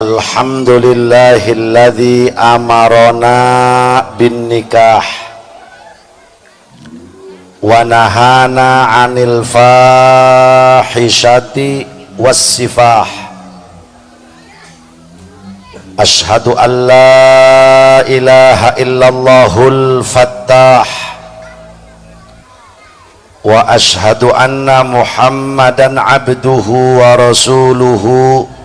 Alhamdulillahilladzi amarona bin nikah wa nahana 'anil fahishati was sifah. Ashhadu an la ilaha illallahul fattah wa ashhadu anna Muhammadan abduhu wa rasuluhu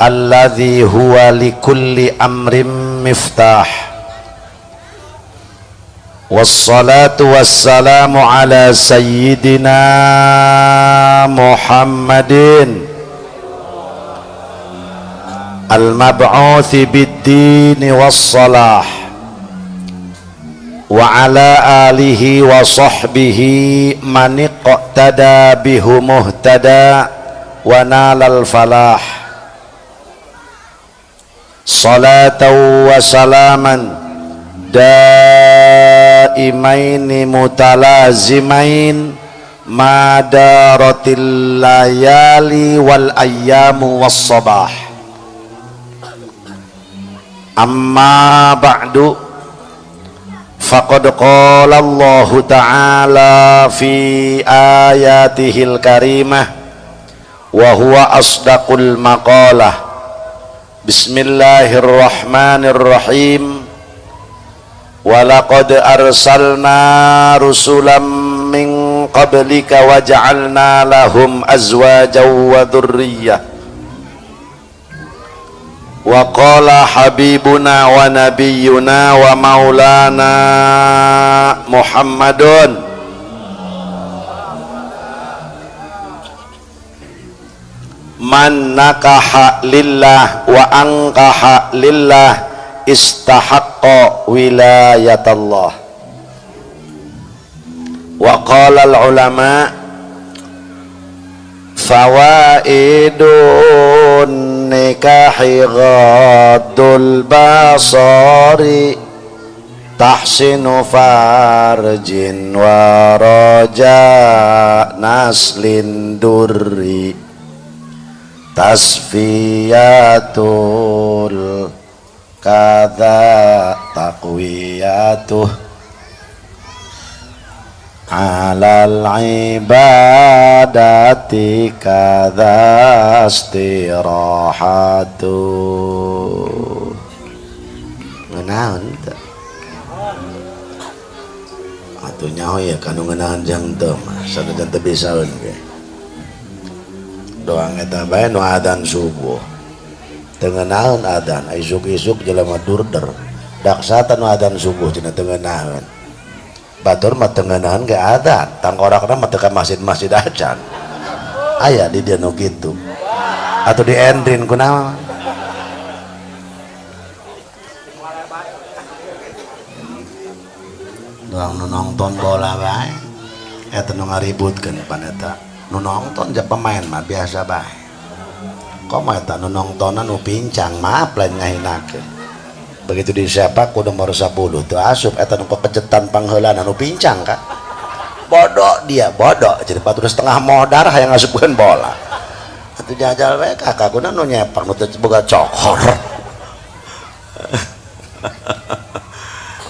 alladzi huwa likulli amrin miftah. Wassalatu wassalamu ala sayyidina Muhammadin al-mab'uthi bid-dini was-salah wa ala alihi wa sahbihi man iqtada bihu muhtada wa nalal falah. Salatan wa salaman daimaini mutalazimain madaratil layali wal ayyamu was sabah. Amma ba'du, faqad qala Allahu ta'ala fi ayatihil karimah wa huwa asdaqul maqalah. Bismillahirrahmanirrahim. Walaqad arsalna rusulan min qablika wa ja'alna lahum azwajan wa dhurriyyah. Wa qala habibuna wa nabiyyuna wa maulana Muhammadun man nakaha lillah wa ankaha lillah istahaqqa wilayatallah. Wa qala al ulama fawaidun nikahi ghaddul basari tahsinu farjin wa raja naslin durri tasfiyatul kadza taqwiyatuh alal ibadati kadza istirahatu. Ngenaon teu? Atuh nyaho ya kanu ngenaon jang teu mah sanajan teu bisaeun ge. Doang eta bae nu adzan subuh. Teu ngeunaheun adzan, isuk-isuk jelema durder. Daksatan nu adzan subuh cenah teu ngeunaheun. Batur mah teu ngeunaheun ge adzan, tangkorakna mah teu ka masjid-masjid acan. Aya di dieu nu kitu. Atau di endrin kunaon? Doang nu nonton bola bae. Eta nu ngaributkeun pan eta. Nu nonton ja pemain mah biasa bae. Komo eta nu nontonan nu pincang, maaf lain ngahinakeun. Begitu disepak ku nomor 10 teu asup eta nu kekejetan pangheulana nu pincang ka. Bodoh dia, bodoh. Jadi batur setengah modar hayang ngasupkeun bola. Atuh jajal we kakak guna nu nyepak nu teu boga cokor.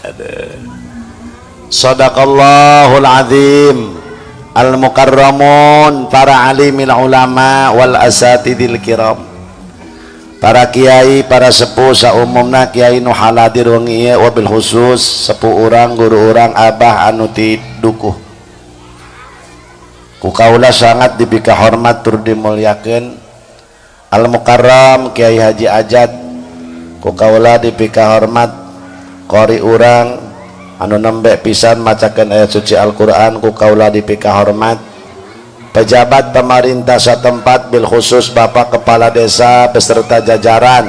Aduh. Sadaqallahul azim. Al mukarramun, para alimil ulama wal asatidil kiram, para kiai, para sepuh saumumna kiai nu haladir wengi ieu wabil khusus sepuh urang, guru urang, abah anu ti dukuh. Ku kaula sangat dipika hormat tur dimulyakeun. Al mukarram Kiai Haji Ajat, ku kaula dipika hormat qori urang anu nembe pisan macakeun ayat suci Al-Qur'an, ku kaula dipika hormat pejabat pemerintah setempat bil khusus Bapak Kepala Desa beserta jajaran,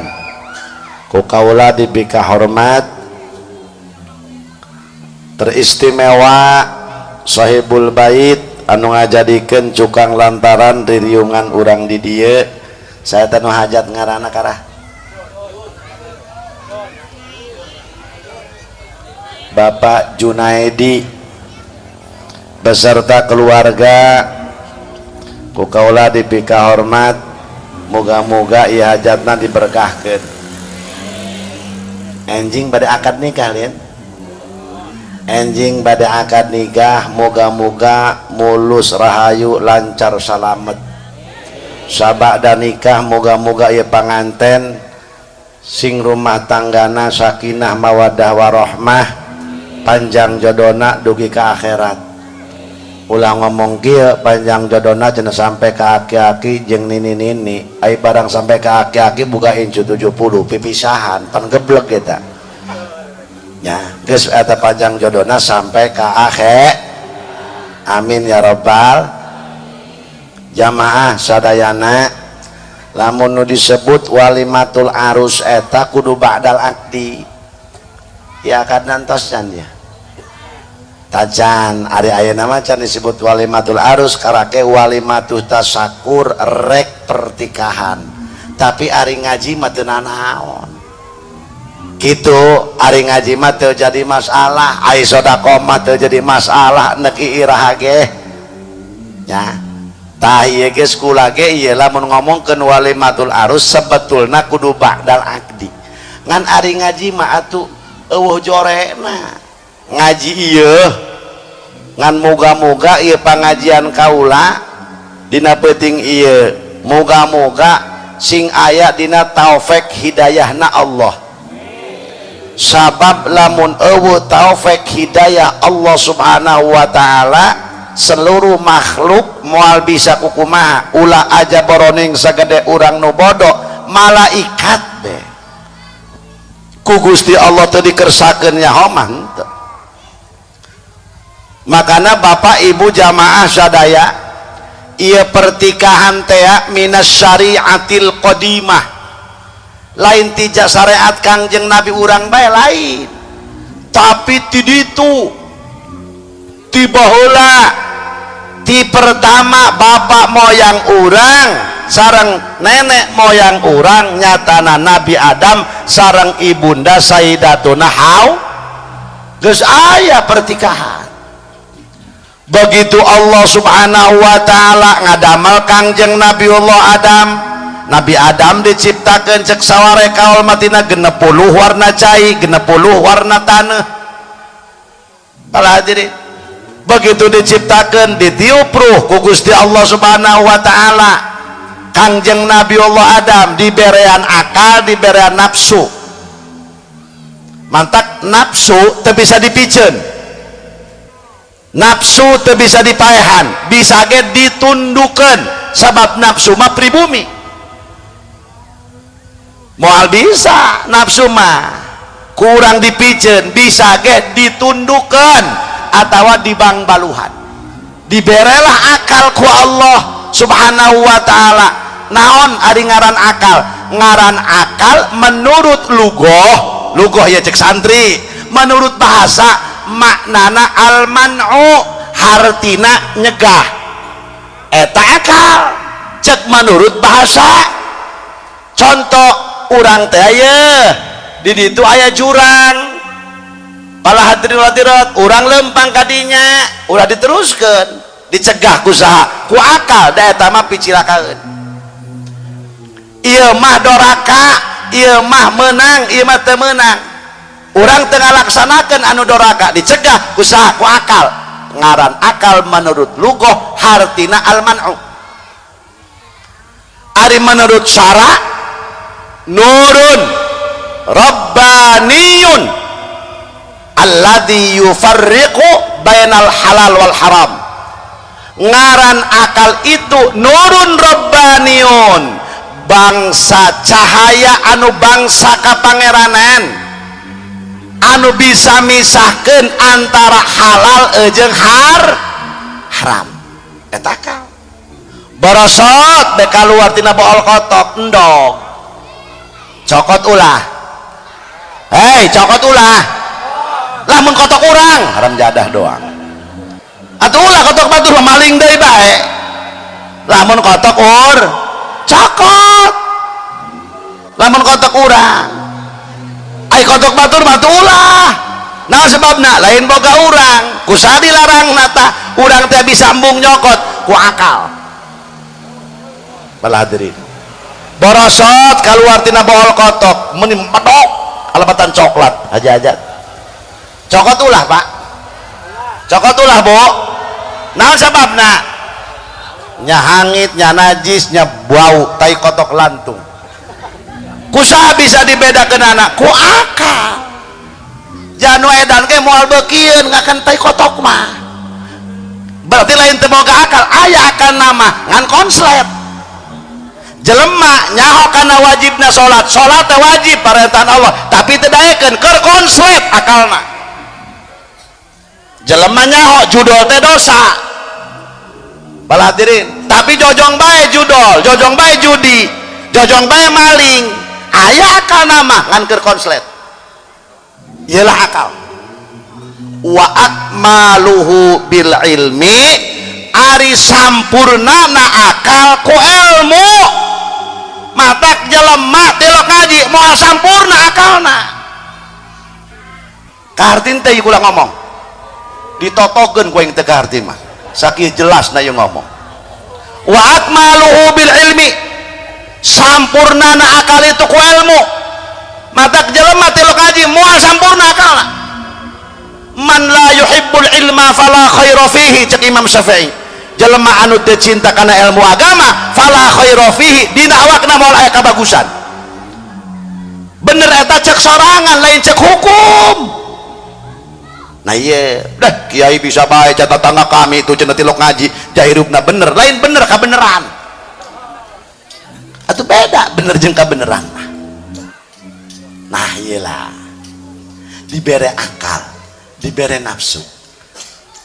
ku kaula dipika hormat teristimewa sahibul bait anu ngajadikeun cukang lantaran ririungan urang di dieu. Saya teh nu hajat ngaranna karah Bapak Junaidi beserta keluarga, ku kaula dipika hormat Moga-moga ieu hajatna diberkahkeun. Enjing bade akad nikah lin, enjing bade akad nikah, moga-moga mulus, rahayu, lancar, salamet. Sabada nikah, moga-moga ieu panganten sing rumah tanggana sakinah, mawadah, warohmah, panjang jodona dugi ke akhirat. Ulah ngomong kieu, panjang jodona cenah sampai ke aki-aki jeung nini-nini. Ai barang sampai ke aki-aki buka incu 70 pipisahan, pan geblek kita ya. Geus eta panjang jodona sampai ke akhir, amin ya robbal. Jamaah sadayana, lamun nu disebut walimatul arus eta kudu ba'dal akdi ya, kan nantos ya. Tacan, ari ayeuna mah can disebut walimatul arus, karake walimatul tasakur rek pertikahan. Tapi ari ngaji mah teu nanaon kitu, ari ngaji mah teu jadi masalah, ari sedekah mah teu jadi masalah, nek iraha ge ya. Tah, ieu geus kula ge ieu lamun ngomongkeun walimatul arus sebetulna kudu ba'dal akdi, ngan ari ngaji mah atuh euweuh jorena ngaji ieu. Ngan moga-moga ieu pangajian kaula dina peuting ieu moga-moga sing aya dina taufik hidayahna Allah, sabab lamun euweuh taufik hidayah Allah Subhanahu wa taala, seluruh makhluk moal bisa kukumaha. Ulah aja boroning sagede urang nu bodoh, malaikat be ku Gusti Allah teu dikersakeun nyaho mah henteu. Makana bapak ibu jamaah sadaya, ieu pertikahan tea minas syariatil qadimah, lain tija syariat Kangjeng Nabi urang bae, lain, tapi ti ditu, ti baheula, ti pertama bapak moyang urang sareng nenek moyang urang, nyatana Nabi Adam sareng ibunda Sayyidatuna Hawa geus aya pertikahan. Begitu Allah Subhanahu wa taala ngadamel Kangjeng Nabiullah Adam, Nabi Adam diciptakan cek saware kaul matina 60 warna cai, 60 warna tanah. Para hadirin, begitu diciptakan ditiup ruh ku Gusti Allah Subhanahu wa taala, Kangjeng Nabiullah Adam diberean akal, diberean nafsu. Mantak nafsu teu bisa dipiceun, nafsu teu bisa dipaehan, bisa ge ditundukan, sabab nafsu mah pribumi, moal bisa nafsu mah kurang dipiceun, bisa ge ditundukan atau dibangbaluhan. Diberelah akal ku Allah Subhanahu wa taala. Naon ari ngaran akal? Ngaran akal menurut lugoh, lugoh ya cek santri, menurut bahasa maknana al-man'u, hartina nyegah. Eta akal cek menurut bahasa. Contoh, urang teh aya di ditu aya jurang, para hadirin hadirat, urang lempang kadinya, ulah diteruskan, dicegah ku saha? Ku akal. Da eta mah picilakaeun, ieu mah doraka, ieu mah menang, ieu mah teu meunang. Urang teu ngalaksanakeun anu doraka, dicegah ku saha? Ku akal. Ngaran akal menurut lugoh hartina al-man'u. Ari menurut syara, nurun rabbaniyun alladzi yufarriqu bainal halal wal haram. Ngaran akal itu nurun rabbaniyun, bangsa cahaya anu bangsa kapangeranan anu bisa misahkeun antara halal jeung haram. Eta akal. Borosot bek keluar tina bool kotok, endog, cokot ulah? Hei, cokot ulah? Lamun kotok urang haram jadah doang atuh. Ulah kotok batur, maling deui bae. Lamun kotok ur cokot, lamun kotok urang. Ai kotok batur batu ulah. Nah, sebabna lain boga urang, ku saha dilarang nata? Urang teh bisa embung nyokot ku akal. Para hadirin. Borosot keluar tina bohol kotok, meni medok alabatan coklat aja aja. Cokot ulah, Pak, cokot ulah, Bu. Naon sababna? Nya hangit, nya najis, nya bau tai kotok lantung. Kusaha bisa dibedakeun anak? Ku akal. Janu edan ke moal beukieun ngakan tai kotok mah. Berarti lain teu boga akal, aya akal nama ngan konslet. Jelema nyaho kana wajibna salat, salat teh wajib parentahan Allah, tapi teu daekeun, keur konslet akalna. Jelema nyaho judol teh dosa, bala hadirin, tapi jojong bae judol, jojong bae judi, jojong bae maling. Aya akal nama ngan keur konslet. Ialah akal. Wa akmaluhu bil ilmi, ari sampurnana akal ku ilmu. Matak jelema tilok ngaji moal sampurna akalna. Kaharti teh kula ngomong, ditotokeun ku aing teh kaharti mah, sakieu jelas na ieu ngomong. Wa akmaluhu bil ilmi, sampurnana akal itu ku ilmu. Matak jelema tilok ngaji moal sampurna akalna. Man la yuhibbul ilma fala khaira fihi, cek Imam Syafi'i. Jelema anu teu cinta kana ilmu agama, fala khaira fihi, dina awakna moal aya kabagusan. Bener eta cek sorangan, lain cek hukum. Nah iya dah, kiai bisa bae, tetangga kami itu cenah tilok ngaji jahirupna bener. Lain bener kabeneran atau beda bener jeung kabeneran. Nah iyalah, dibere akal, dibere nafsu.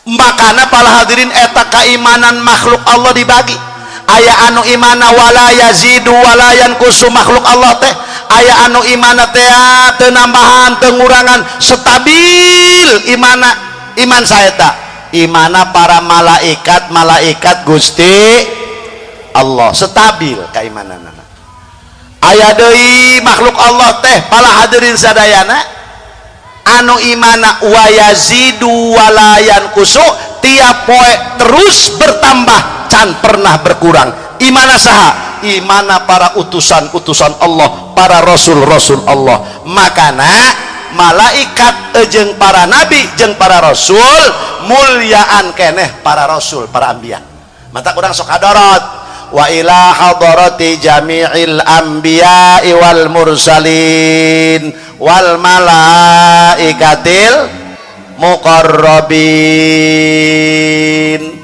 Makana para hadirin, eta keimanan makhluk Allah dibagi. Aya anu imana wala yazidu wala yanqusu, makhluk Allah teh aya anu imana teh teu nambahan teu ngurangan, stabil imana. Iman saeta imana para malaikat, malaikat Gusti Allah, stabil keimananana. Aya deui makhluk Allah teh, para hadirin sadayana, anu imana wa yazidu wala yanqusu, tiap poe terus bertambah, can pernah berkurang. Imana saha? Imana para utusan-utusan Allah, para rasul-rasul Allah. Makana malaikat jeung para nabi jeung para rasul mulyaan keneh para rasul, para anbiya. Mata kurang sok hadorot wa ila hadarati jami'il anbiya'i wal mursalin wal malaikatil muqarrabin.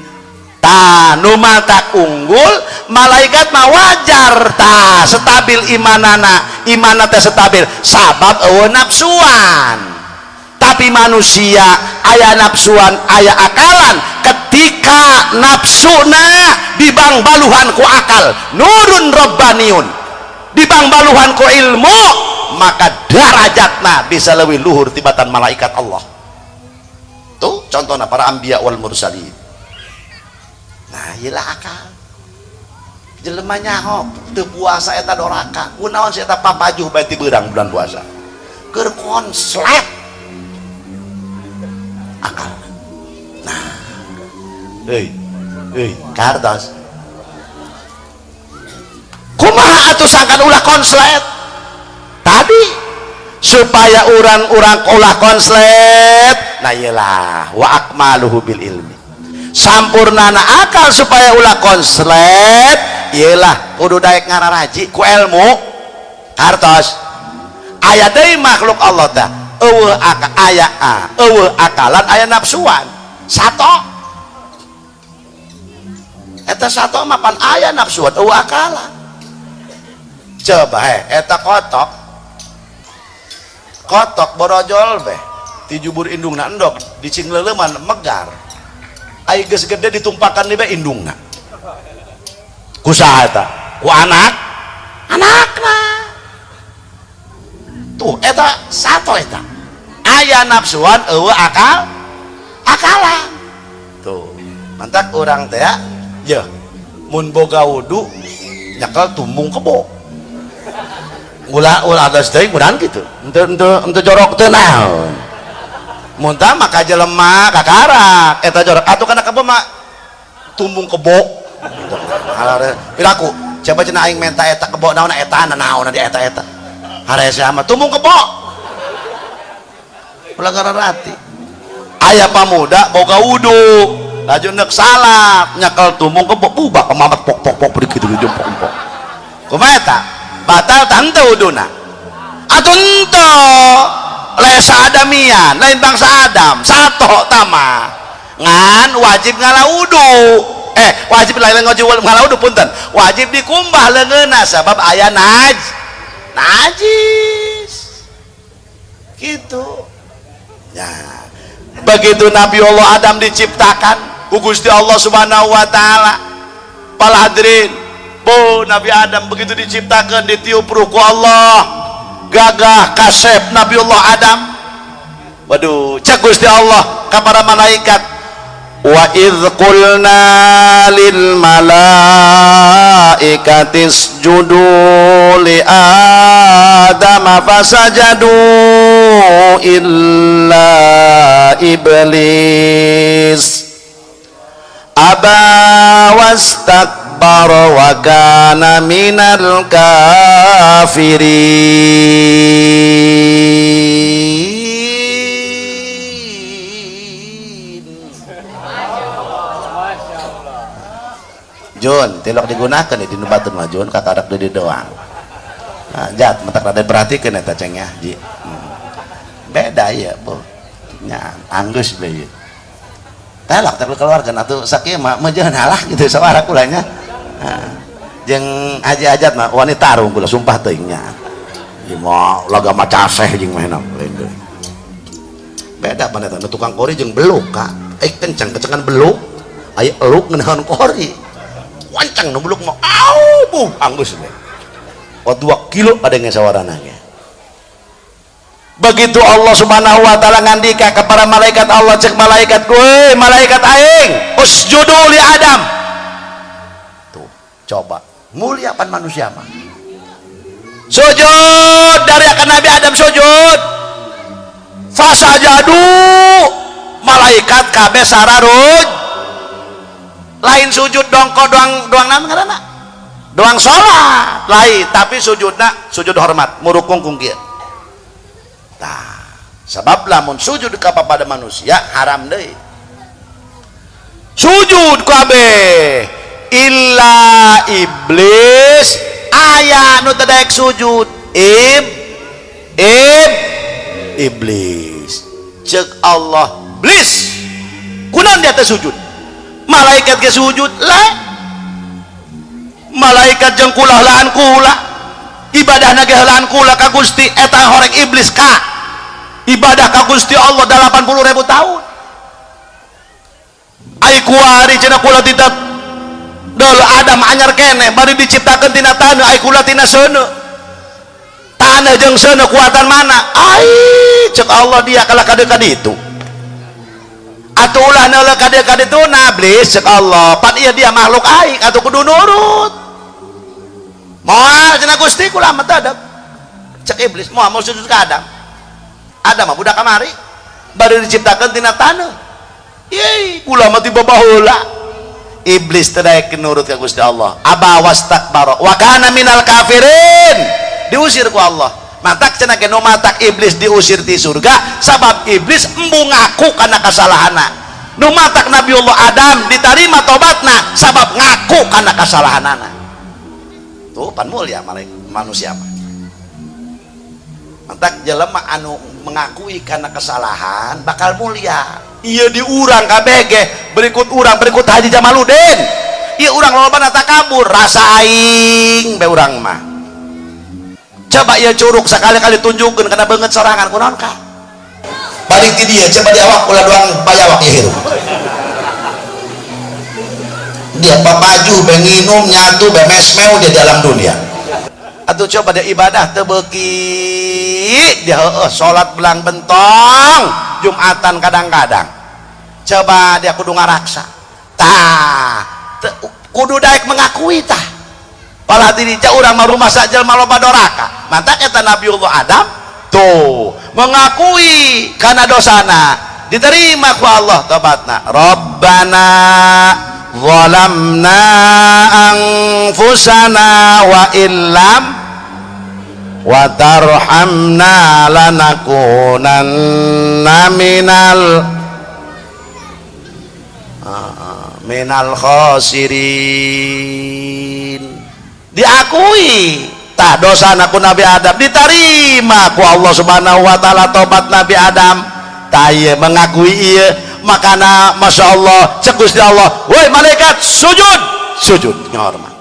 Ta nu matak unggul malaikat mah wajar ta stabil imanana, imana teh stabil sabab eueuh nafsuan. Tapi manusia aya nafsuan, aya akalan. Ketika nafsuna dibangbaluhan ku akal, nurun robbaniun, dibangbaluhan ku ilmu, maka darajatna bisa lebih luhur tibatan malaikat Allah. Tuh contohnya para anbiya wal mursalin. Nah iyalah akal. Jelema nyaho teu puasa eta doraka, kunaon si eta papajuh bae ti beurang bulan puasa? Keur konslet akal. Nah, euy euy, kartos kumaha atuh sangkan ulah konslet tadi? Supaya orang-orang ulah konslet, nah iyalah wa akmaluhu bil ilmi, sampurnana akal supaya ulah konslet iyalah kudu daek ngararaji ku ilmu. Kartos aya deui makhluk Allah teh eueuh aka, aya eueuh akalan, aya nafsuan. Sato eta, sato mah pan aya nafsuan, eueuh akalan. Coba he, eta kotok, kotok borojol beh ti jubur indungna endok dicing leuleman megar. Ai geus gede ditumpakan di bae indungna. Ku saha eta? Ku anak anakna. Tuh eta sato, eta aya nafsuan, eueuh akal akalan. Tuh mantak urang teh ya mun boga wudu nyekel tumbung kebo, ulah ulah atas teuing mudahan gitu, ente ente ente jorok teu naon. Mun tah maka jelema kakarak eta jorok atuh kana kebo mah tumbung kebo. Piraku Coba cenah aing menta eta kebo naon eta naon di eta eta. Harese mah tumbung kebo. Ulah gararati. Aya pamuda boga wudu, laju nek salat, nyekel tumbung kebo bubak mamat pok pok pok begitu jempok pok. Kumaha eta? Batal tante wuduna. Atuh henteu. Lesa adamian, lain bangsa Adam, sato tama. Ngan wajib ngala wudu. Wajib lain ngala wudu punten. Wajib dikumbah leungeunna sabab aya najis. Gitu. Ya. Begitu Nabi Allah Adam diciptakan ku Gusti Allah Subhanahu wa taala. Para hadirin, bu Nabi Adam begitu diciptakan ditiup ruh ku Allah. Gagah kasep Nabi Allah Adam. Waduh, cek Gusti Allah ka para malaikat. Wa idz qulna lil malaikati isjudu li Adam fasajadu illa iblis aba wastakbara wa kana minal kafirin. Jun, tilok digunakan di nubatun mah Jun, kakarak di doang. Nah, jat, mentak rada perhatikan eta cengnya, Ji. Beda ya, Bu. Nya, anggeus bae. Telak teh keluarga atuh sakieu mah meujeun halah gitu sawara kulanya. Nah, jeung haji hajat mah wani tarung kula sumpah teuing nya. Ieu mah laga macaseh jeung mah lain deui. Beda pan eta tukang kori jeung beluk ka. Kencang kecengan beluk. Aya eluk ngeunaheun kori. Wancang nu beluk mah au buh anggeus we. Oh 2 kilo padenge sawarana ge. Begitu Allah Subhanahu wa taala ngandika kepada malaikat Allah, cek malaikat, "Woi malaikat aing, usjudu li Adam." Tuh, coba mulia pan manusia mah. Sujud dari akan Nabi Adam sujud. Fasajadu malaikat kabeh sararuj. Lain sujud dongko doang doang naon ngaranna? Doang salat, lain, tapi sujudna sujud hormat, murukung kung kieu. Tah, sebab lamun sujud kepada manusia haram deui. Sujud kabeh illa iblis aya nu teu daek sujud. Iblis. Ceuk Allah, "Iblis, kunaon dia teh sujud?" Malaikat ge sujud lah. Malaikat jeung kula heulaan kula. Ibadahna ge heulaan kula ka Gusti, eta horeng iblis ka. Ibadah ka Gusti Allah 80.000 tahun. Ai kuari cenah kula tita deul Adam anyar keneh bari diciptakeun tina taneuh, ai kula tina seuneu. Taneuh jeung seuneu kuatan mana? Ai ceuk Allah dia kalah kade ka ditu. Atuh ulah neuleuh kade ka ditu na iblis ceuk Allah. Pan ieu dia makhluk aing atuh kudu nurut. Moal cenah Gusti kula mah teu adep. Ceuk iblis moal mau sujud ka Adam. Adam mah budak kamari baru diciptakan tina taneuh. Yeay, kula mah tiba baheula. Iblis teu daek nurut ka Gusti Allah. Aba wastakbara wa kana minal kafirin. Diusir ku Allah. Matak cenah ge nu matak iblis diusir ti surga sabab iblis embung ngaku kana kasalahanna. Nu matak Nabiullah Adam ditarima tobatna sabab ngaku kana kasalahanana. Tuh pan mulia manusia mah. Matak jelema anu mengakui karena kesalahan bakal mulia. Ieu di urang kabeh ge, berikut urang, berikut Haji Jamaluddin. Ieu urang lolobana takabur, rasa aing be urang mah. Coba ieu curug sakali-kali tunjukkeun kana beungeut sorangan kunaon ka? Balik ti dieu coba di awak ulah doang bayawak ieu hirup. Dia papaju be nginum nyatu be mesmeu dia di alam dunia. Atuh coba dia ibadah teu beuki dia heueuh salat belang bentong Jumatan kadang-kadang. Coba dia kudu ngaraksa. Tah, kudu daek mengakui tah. Palah diri ja urang mah rumah sajelma loba doraka. Mantak eta Nabiullah Adam tuh mengakui kana dosana, diterima ku Allah tobatna. Rabbana zalamna anfusana wa illam wa tarhamna lanakunanna minal minal khasirin. Diakui tah dosa ku Nabi Adam, diterima ku Allah Subhanahu wa taala tobat Nabi Adam. Tah ieu mengakui ieu, makana Masya Allah cek Gusti Allah, woi malaikat sujud, sujud ngahormat.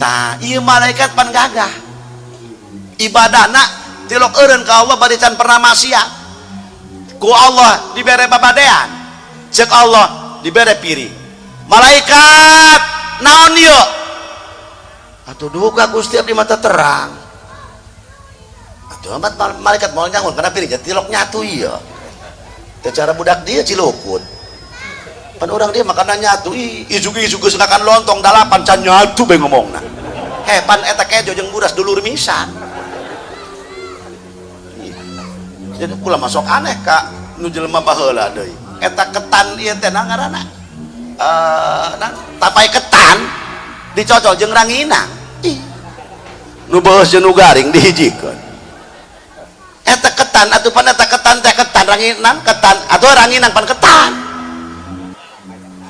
Tah ieu malaikat pan gagah ibadahna tilok eureun ka Allah bari can pernah maksiat. Ku Allah dibere babadean, cek Allah dibere piring. Malaikat naon ieu? Atuh duka Gusti abdi mata terang. Atuh amat malaikat mau nyangun karena piring jadi tilok nyatu ieu. Teu cara budak dia cilukut. Pan urang dia makanan nyatu, ih isuk-isuk geus ngakan lontong dalapan can nyatu bae ngomongna. Heh pan eta kejo jeung buras dulur misan. Jadi kula masuk aneh ka nu jelema baheula deui. Eta ketan ieu teh ngaranna? Tapai ketan dicocol jeung ranginang. Ih. Nu beuheus jeung nu garing dihijikeun. Eta ketan atuh pan eta ketan teh ketan ranginang ketan atuh ranginang pan ketan.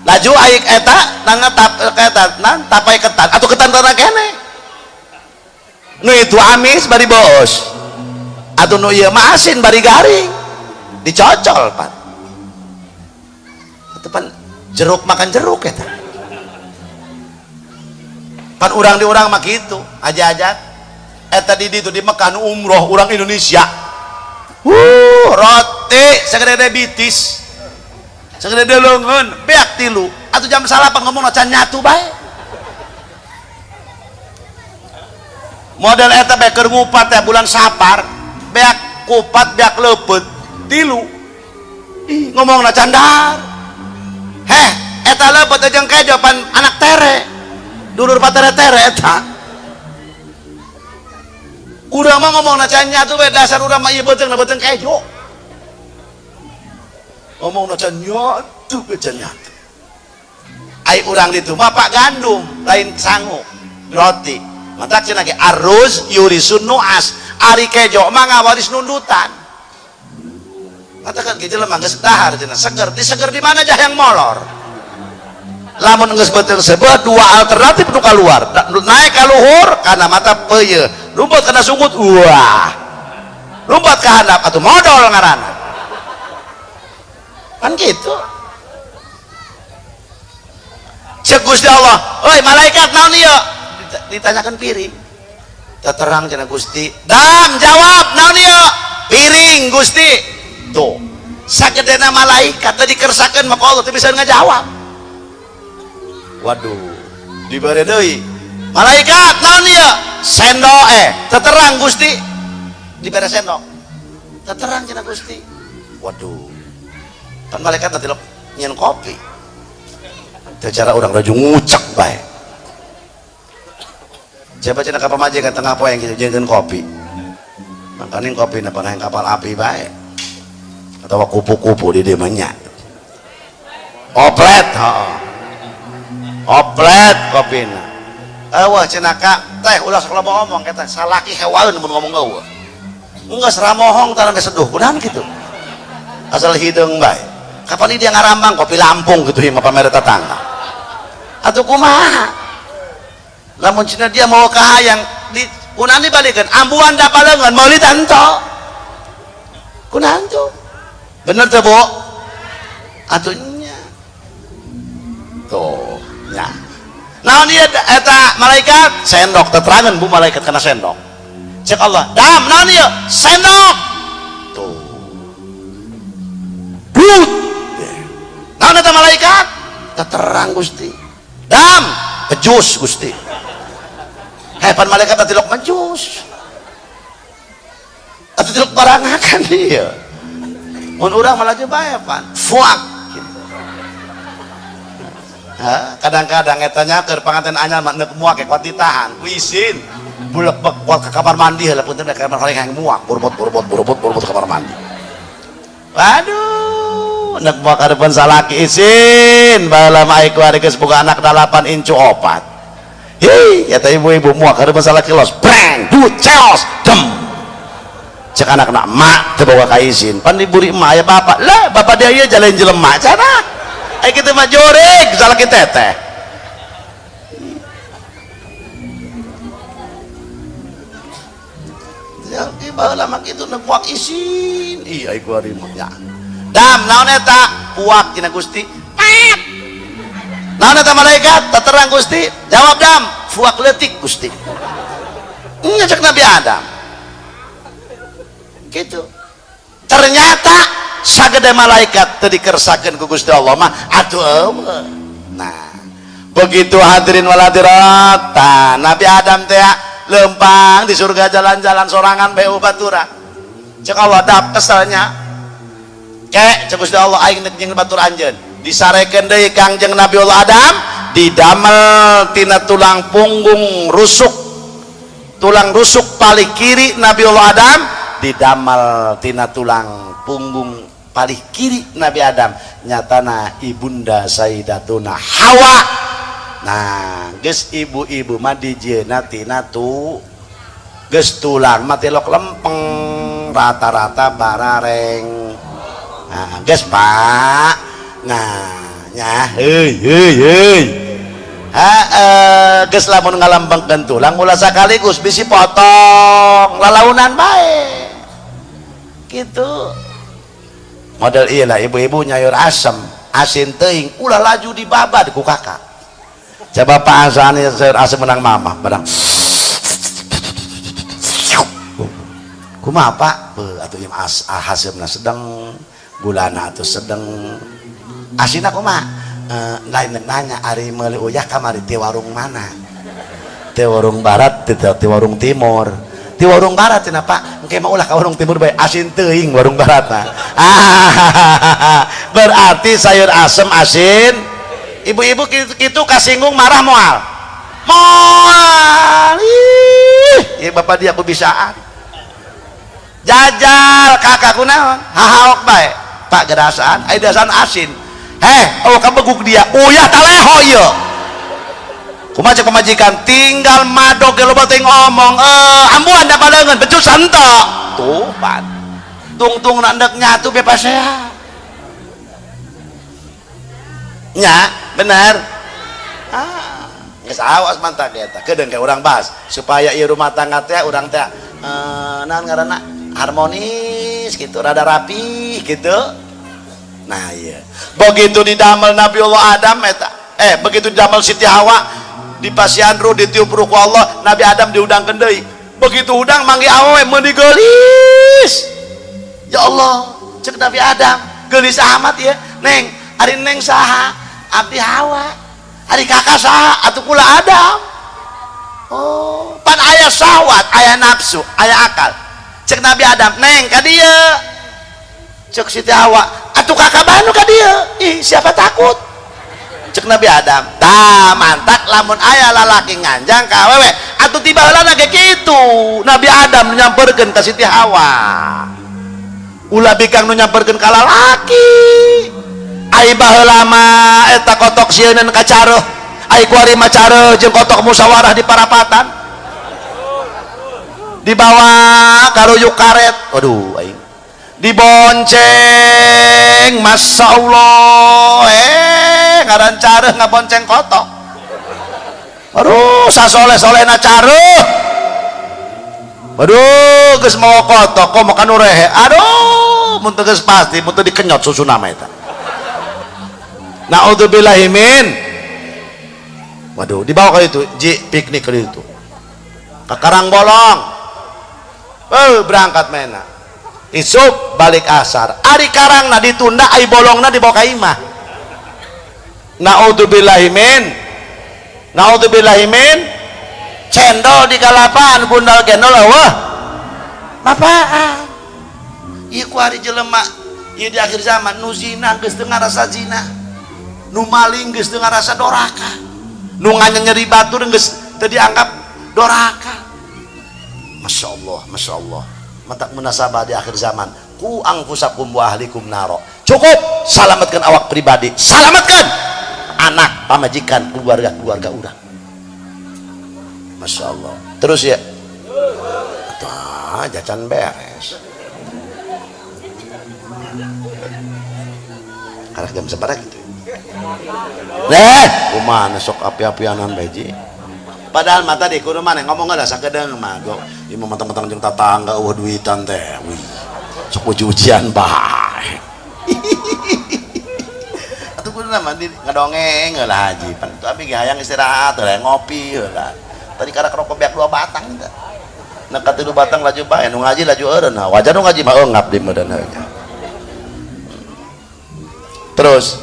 Laju aik eta nang tap eta nang tapai ketan atuh ketan tanah kene. Nu itu amis bari beuheus. Atuh nu ieu mah asin bari garing. Dicocol pan. Atuh pan jeruk makan jeruk eta. Pan urang di urang mah kitu, aja-aja. Eta di ditu di Mekah nu umroh urang Indonesia. Roti sagede bitis. Sagede leungeun, beak tilu. Atuh jam salapan ngomongna can nyatu bae. Model eta bae keur ngupat teh bulan Sapar, beak kupat beak leupeut tilu. Ih, ngomongna candar. Heh, eta leupeut jeung kejo pan anak tere. Dulur patere-tere eta. Urang mah ngomongna can nyatu bae, dasar urang mah ieu beuteung beuteung kejo. Ngomongna can nyatu bae can nyatu. Ai urang ditu mah pak gandum lain sangu roti. Matak cenah ge aruz yurisun nuas, ari kejo mah ngawaris nundutan. Katakan ge jelema geus dahar cenah seger, diseger di mana jah yang molor. Lamun geus beuteung sebeut dua alternatif nu kaluar, naik ka luhur kana mata peuyeul, lumpat kana sunggut, wah. Lumpat ka handap atuh modol ngaranna. Kan gitu. Cek Gusti Allah, "Oi malaikat naon ieu?" Ditanyakan piring. Terang cenah Gusti. Dam jawab naon ieu? Piring Gusti. Tuh. Sagedena malaikat tadi dikersakeun maka Allah teu bisa ngajawab. Waduh, dibere deui. Malaikat naon ieu? Sendok teterang Gusti. Dibere sendok. Teterang cenah Gusti. Waduh. Pan malaikat teh tilok nyeun kopi. Teu cara urang raju ngucek bae. Coba cenah ka pamajikan tengah poe kitu jeung kopi. Makanin kopi na panah kapal api bae. Atau kupu-kupu di dieu mah nya. Oplet, heeh. Oplet kopina. Eueuh cenah ka teh ulah sok loba omong eta salaki hewaeun mun ngomong eueuh. Geus ramohong tarang seduh kunaon kitu. Asal hideung bae. Kapan dia ngarambang kopi Lampung gitu mah pamere tetangga. Atuh kumaha? Lamun cenah dia mau kahayang di kunaon dibalikeun ambuan dapa leungeun meuli tanto. Kunaon tuh? Bener teu, Bu? Atuh nya. Tuh, nya. Naon ieu eta malaikat? Sendok teterangan Bu malaikat kana sendok. Cek Allah, "Dam, naon ieu?" Sendok. Tuh. But. Naon eta malaikat? Teterang Gusti. Dam, bejus Gusti. Heh pan malaikat teh tilok majus. Atuh tilok barangakan ieu. Mun urang malah bae pan. Fuak gitu. Kadang-kadang eta nya keur panganten anyar mah neuk muak kuat ditahan. Ku isin. Bulek-bek kuat ke kamar mandi heula punten ke kamar hayang muak, burbot burbot burbot burbot ke kamar mandi. Waduh, Nek moal karepan salaki isin baheula mah ai kuari geus boga anak 8 incu 4. Hi, eta ibu-ibu moal karepan salaki los breng du ceos dem. Cek anakna mak teu boga ka isin. Pan diburi emak aya bapak. Lah bapak dia ieu jalan jelema cenah. Ai kitu mah jurig salaki teteh. Ya baheula mah kitu nek moal isin. Ih ai kuari mah nya. Dam naon eta? Puak cenah Gusti. Pat. Naon eta malaikat? Terang Gusti. Jawab dam, fuak leutik Gusti. Nya cek Nabi Adam. Gitu. Ternyata sagede malaikat teu dikersakeun ku Gusti Allah mah atuh eueuh. Nah, begitu hadirin wal hadirat, tah Nabi Adam teh lempang di surga jalan-jalan sorangan bae baturan. Cek Allah dap keselnya. Kek cek Gusti Allah aing nek jeung batur anjeun. Disarekeun deui Kangjeng Nabi Allah Adam didamel tina tulang punggung rusuk. Tulang rusuk paling kiri Nabi Allah Adam didamel tina tulang punggung paling kiri Nabi Adam nyatana ibunda Sayyidatuna Hawa. Nah, geus ibu-ibu mah dijieunna tina tu geus tulang mah tilok lempeng rata-rata barareng. Nah, geus Pak. Nah, nya heuy heuy heuy. Heeh, geus lamun ngalembengkeun tulang ulah sakaligus bisi potong lalaunan bae. Gitu. Model ieu lah ibu-ibu nyayur asem, asin teuing ulah laju dibabad ku kakak. Coba Pak Asani sayur asem menang mamah, menang. Kumaha Pak? Beuh atuh ieu haseumna sedang, gulana atuh sedang. Asinna kumaha? Lain nanya ari meuli uyah kamari ti warung mana? Ti warung barat, ti warung timur. Ti warung barat cenah Pak, engke mah ulah ka warung timur bae, asin teuing warung barat mah. Berarti sayur asem asin. Ibu-ibu kitu kasinggung marah moal. Moal. Ih, ieu bapak dia kubisaan. Jajal kakak kunaon? Hahaok bae. Pak gerasaan, ai dasaan asin. Heh, oh kabeguk dia. Uyah taleho ieu. Kumaha cek pamajikan tinggal madog ge loba teuing ngomong, ambuan da paleungeun becus henteu. Tuh pan. Tungtung ndek nyatu bebas ya. Nya, bener. Ah, geus awas mantap eta. Kedeung ke urang bahas supaya ieu rumah tangga teh urang teh naon ngaranna harmonis gitu, rada rapi gitu. Nah, iya. Begitu didamel Nabi Allah Adam eta, begitu didamel Siti Hawa di pasian ruh ditiup ruh ku Allah, Nabi Adam diundangkeun deui. Begitu udang manggih awewe meuni geulis. Ya Allah, cek Nabi Adam, geulis amat ya. Neng, ari neng saha? Abdi Hawa. Ari kakak saha? Atuh kula Adam. Oh, pan aya syahwat, aya nafsu, aya akal. Cek Nabi Adam, neng ka dieu. Cek Siti Hawa, atuh kakak banu ka dieu. Ih, siapa takut? Cek Nabi Adam, tah mantak lamun aya lalaki nganjang ka awewe, atuh tiba heula ge kitu. Nabi Adam nyamperkeun ka Siti Hawa. Ulah bikang nu nyamperkeun ka lalaki. Ai baheula mah eta kotok sieuneun ka careuh. Ai kuari mah careuh jeung kotok musyawarah di parapatan. Dibawa karuyuk karet. Aduh aing. Dibonceng, Masya Allah, ngaran careuh ngabonceng kotok. Aduh, sasoleh-solehna careuh. Aduh, geus mawa kotok, kok makan urehe. Aduh, mun teu geus pasti, mun teu dikenyot susuna mah eta. Naudzubillahi min. Waduh, dibawa ke itu, ji piknik ke itu. Ke Karangbolong. Berangkat mena. Isuk balik asar. Ari karangna ditunda, ai bolongna dibawa ka imah. Naudzubillahi min. Naudzubillahi min. Cendol di kalapan gundal gendol wah. Mapaan? Ieu ku ari jelema ieu di akhir zaman nu zina geus teu ngarasa zina. Nu maling geus teu ngarasa doraka. Nu nganyeri batur geus teu dianggap doraka. Masya Allah, Masya Allah. Mantak munasabah di akhir zaman. Ku angfusakum wa ahlikum naro. Cukup selamatkan awak pribadi, selamatkan anak, pamajikan, keluarga-keluarga urang. Masya Allah. Terus ya, tuh jajan beres. Karena jam seberapa gitu. Deh, kumana sok api-apianan beji. Padahal mata di kudu mana ngomong ada sakedeung mah go. Ieu mah mentang-mentang jeung tatangga eueuh duitan teh. Wih. Sok uji-ujian bae. Atuh kudu mah di ngadongeng heula haji. Pan itu abi ge hayang istirahat heula ngopi heula. Tadi karak rokok beak 2 batang teh. Nah katilu batang laju bae nu ngaji laju eureun. Nah wajar nu ngaji mah eungap di meureun heunya. Terus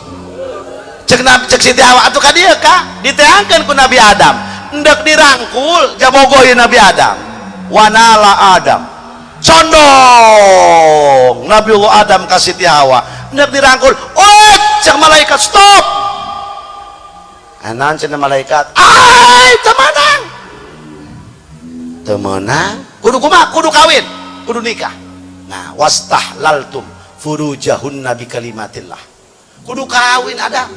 cek Nabi, cek Siti Hawa atuh ka dieu ka diteangkeun ku Nabi Adam endek dirangkul jabogoh ieu Nabi Adam wanala Adam condong Nabiullah Adam ka Siti Hawa endek dirangkul, oh cek malaikat stop anan cenah malaikat ai teu meunang teu meunang kudu kumaha kudu kawin kudu nikah. Nah wastahlaltum furujahunna bi kalimatillah kudu kawin Adam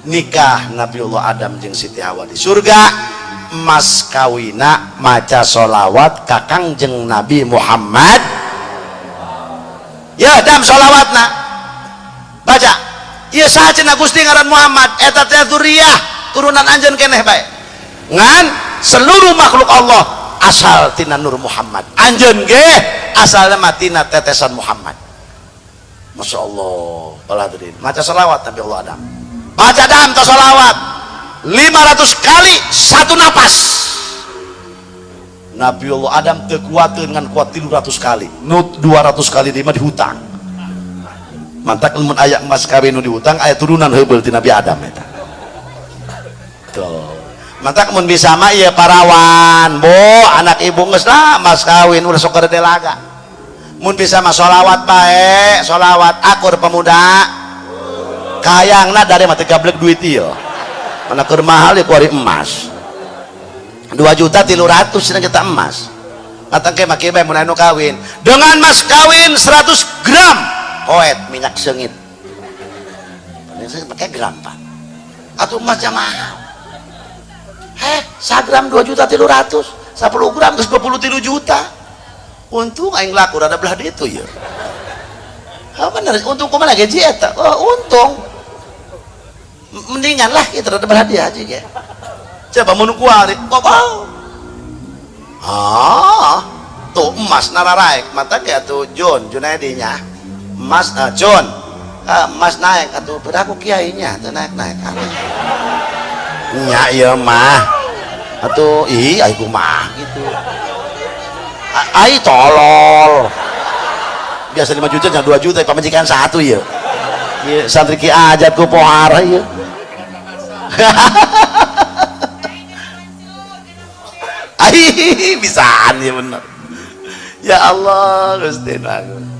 nikah Nabiullah Adam jeung Siti Hawa di surga emas kawina maca sholawat ka Kangjeng Nabi Muhammad ya dam sholawatna baca ieu saha cenah Gusti ngaran Muhammad eta teh dzurriyyah turunan anjeun keneh bae ngan seluruh makhluk Allah asal tina Nur Muhammad anjeun ge asalna mah tina tetesan Muhammad. Masya Allah, hadirin. Maca salawat Nabi Allah Adam. Baca dam ta salawat 500 kali satu napas. Nabi Allah Adam teu kuateun ngan kuat 300 kali. Nu 200 kali deui mah dihutang. Mantak lamun aya emas kawin nu dihutang aya turunan heubeul ti Nabi Adam eta. Tuh. Mantak mun bisa mah ieu parawan, bo anak ibu geus lah mas kawin ulah sok gede laga. Mun bisa mah sholawat bae, sholawat akur pemuda. Kayangna dari mah teu gablek duit ieu. Mana keur mahal ya kuari emas. 2.300.000 cenah kita emas. Katang ke make bae mun anu kawin. Dengan mas kawin 100 gram koet minyak seungit. Minyak seungit pakai gram, Pak. Atuh emasnya mahal. Heh, sagram 2.300.000, 10 gram geus 23 juta. Untung aing laku rada belah ditu ya. Oh bener, untung kumaha gaji eta? Oh, untung. Mendingan lah kita rada belah dia aja ya. Coba mun kuari, kok ah, tuh emas nararaek, mata kayak tuh Jun, Junaidi nya. Emas Jun. Emas naik atuh peraku kiainya teu naik-naik. Nya ieu mah. Atuh ih ai kumaha gitu. Ai tolol. Biasa 5 juta jangan 2 juta pamajikan satu ya. Ieu santri ki ajat ku pohara ieu. Ai bisaan ya bener. Ya Allah Gusti Agung.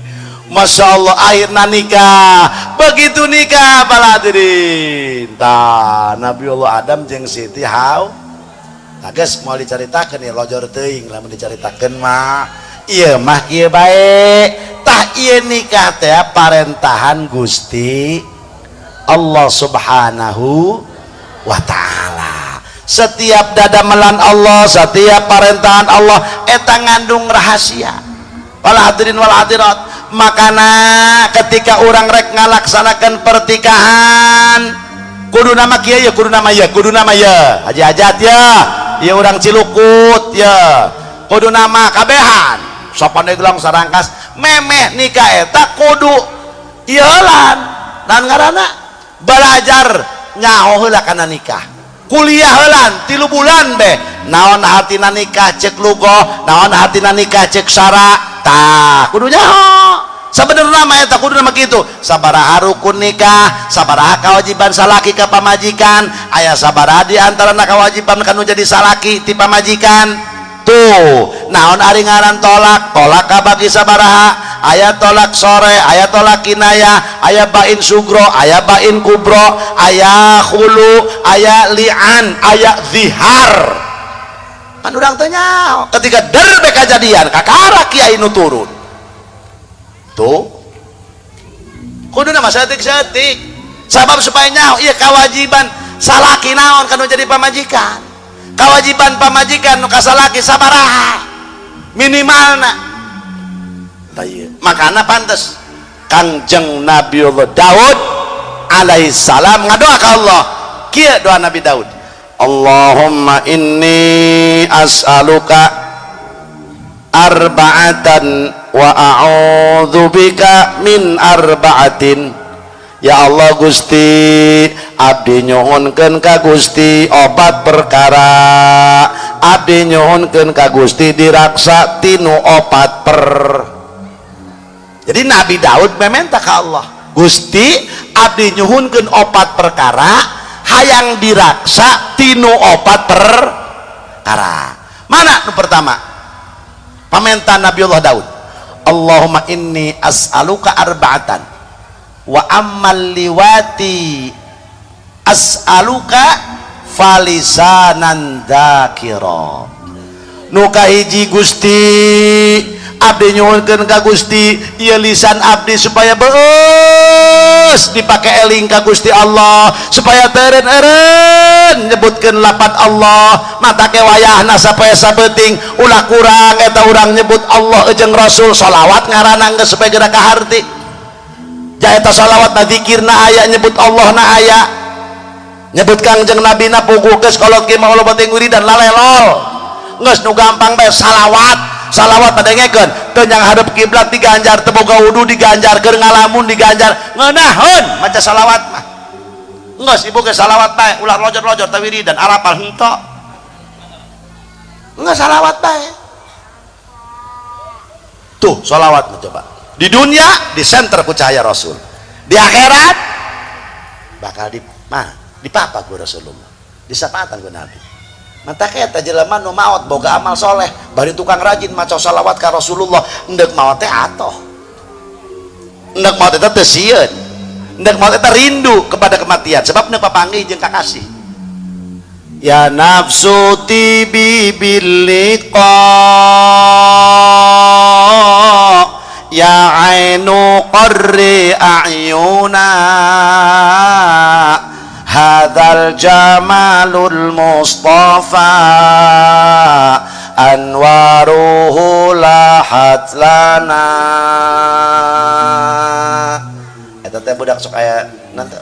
Masya Allah akhirnya nikah. Begitu nikah para hadirin. Tah Nabiullah Adam jeung Siti Hawa. Nah geus moal dicaritakeun ieu lojor teuing lamun dicaritakeun mah. Ieu mah kieu bae. Tah ieu nikah teh parentahan Gusti Allah Subhanahu wa taala. Setiap dadamelan Allah, setiap parentahan Allah eta ngandung rahasia. Wal hadirin wal hadirat, makana ketika urang rek ngalaksanakeun pertikahan kudu nama kieu ya, kudu nama ya, kudu nama ya. Haji hajat ya. Ya urang Cilukut ya kudu nama kabehan Sopaneglang Sarangkas memeh nikah eta kudu ieulan dan ngaranna belajar nyaho heula kana nikah kuliah heulan 3 bulan beh naon hartina nikah cek lugoh naon hartina nikah cek syara tah kudu nyaho sebenarnya mah eta kudu nama kitu sabaraha rukun nikah sabaraha kewajiban salaki ka pamajikan aya sabaraha di antarana kewajiban kanu jadi salaki ti pamajikan tuh naon ari ngaran tolak tolak kabagi sabaraha aya tolak sore aya tolak kinayah aya bain sugro aya bain kubro aya khulu aya li'an aya zihar pan urang teh nyaho ketika derbe kajadian kakara kiai nu turun tuh Kuduna mah saeutik-saeutik, sabab supaya nyaho ieu kewajiban salaki naon kanu jadi pamajikan, kewajiban pamajikan nu ka salaki sabaraha minimalna. Tah ieu makana pantes Kangjeng Nabiullah Daud alaihissalam ngadoa ka Allah. Kieu doa Nabi Daud: Allahumma inni as'aluka arba'atan wa a'udzu bika min arba'atin. Ya Allah Gusti, abdi nyuhunkeun ka Gusti opat perkara, abdi nyuhunkeun ka Gusti diraksa tinu opat per. Jadi Nabi Daud meminta ke Allah, Gusti, abdi nyuhunkeun opat perkara, hayang diraksa tinu opat perkara. Mana nu pertama? Pamenta Nabiullah Daud, Allahumma inni as'aluka arba'atan wa ammal liwati as'aluka falisanan dzakira. Nu kahiji, Gusti, abdi nyuhunkeun ka Gusti ieu lisan abdi supaya beus dipake eling ka Gusti Allah, supaya teureun-eureun nyebutkeun lapat Allah. Matake wayahna sapoe sabeuting ulah kurang eta urang nyebut Allah jeung Rasul. Salawat ngaranna geus supaya geura kaharti. Ja eta salawat na zikirna aya, nyebut Allah na aya, nyebut Kangjeng Nabi na puguh. Geus kolot ki mah loba teh wiridan lalelol. Geus nu gampang bae, salawat. Salawat padengekeun teu nyang hadap kiblat diganjar, teu boga wudu diganjar, keur ngalamun diganjar. Ngeunaheun maca salawat mah. Geus ibu ge salawat bae, ulah lojor-lojor teh wiridan arapal henteu. Geus salawat bae. Tuh salawat mah coba. Di dunia di center ku cahaya Rasul. Di akhirat bakal di mah dipapa ku Rasulullah. Disapaatan ku Nabi. Mata eta jelema nu maot boga amal soleh bari tukang rajin maca salawat ka Rasulullah, endek maot teh atoh, endek maot eta teu sieun, endek maot eta rindu kepada kematian sebab endek papanggih jeung kakasih. Ya nafsu tibi bil liqa, ya ainu qarri a'yuna, hadzal jamalul mustafa anwaruhu lahat lana. Eta teh budak sok aya nanti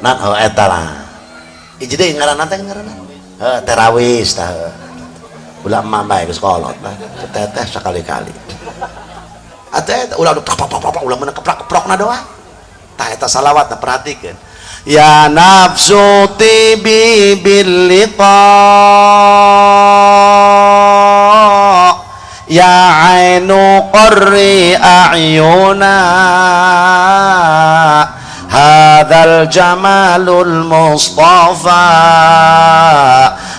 nan, oh eta lah hiji deui ngaranna teh, ngaranna heuh terawis tah. Ulah emak bae geus kolot lah teteh sekali-kali atuh eta ulah pok pok pok, ulah meunang keplak-keplokna doang. Tah eta salawat nah, perhatikeun. Ya nafsu tibi bil liqa, ya ainu qarri a'yuna, hadzal jamalul mustafa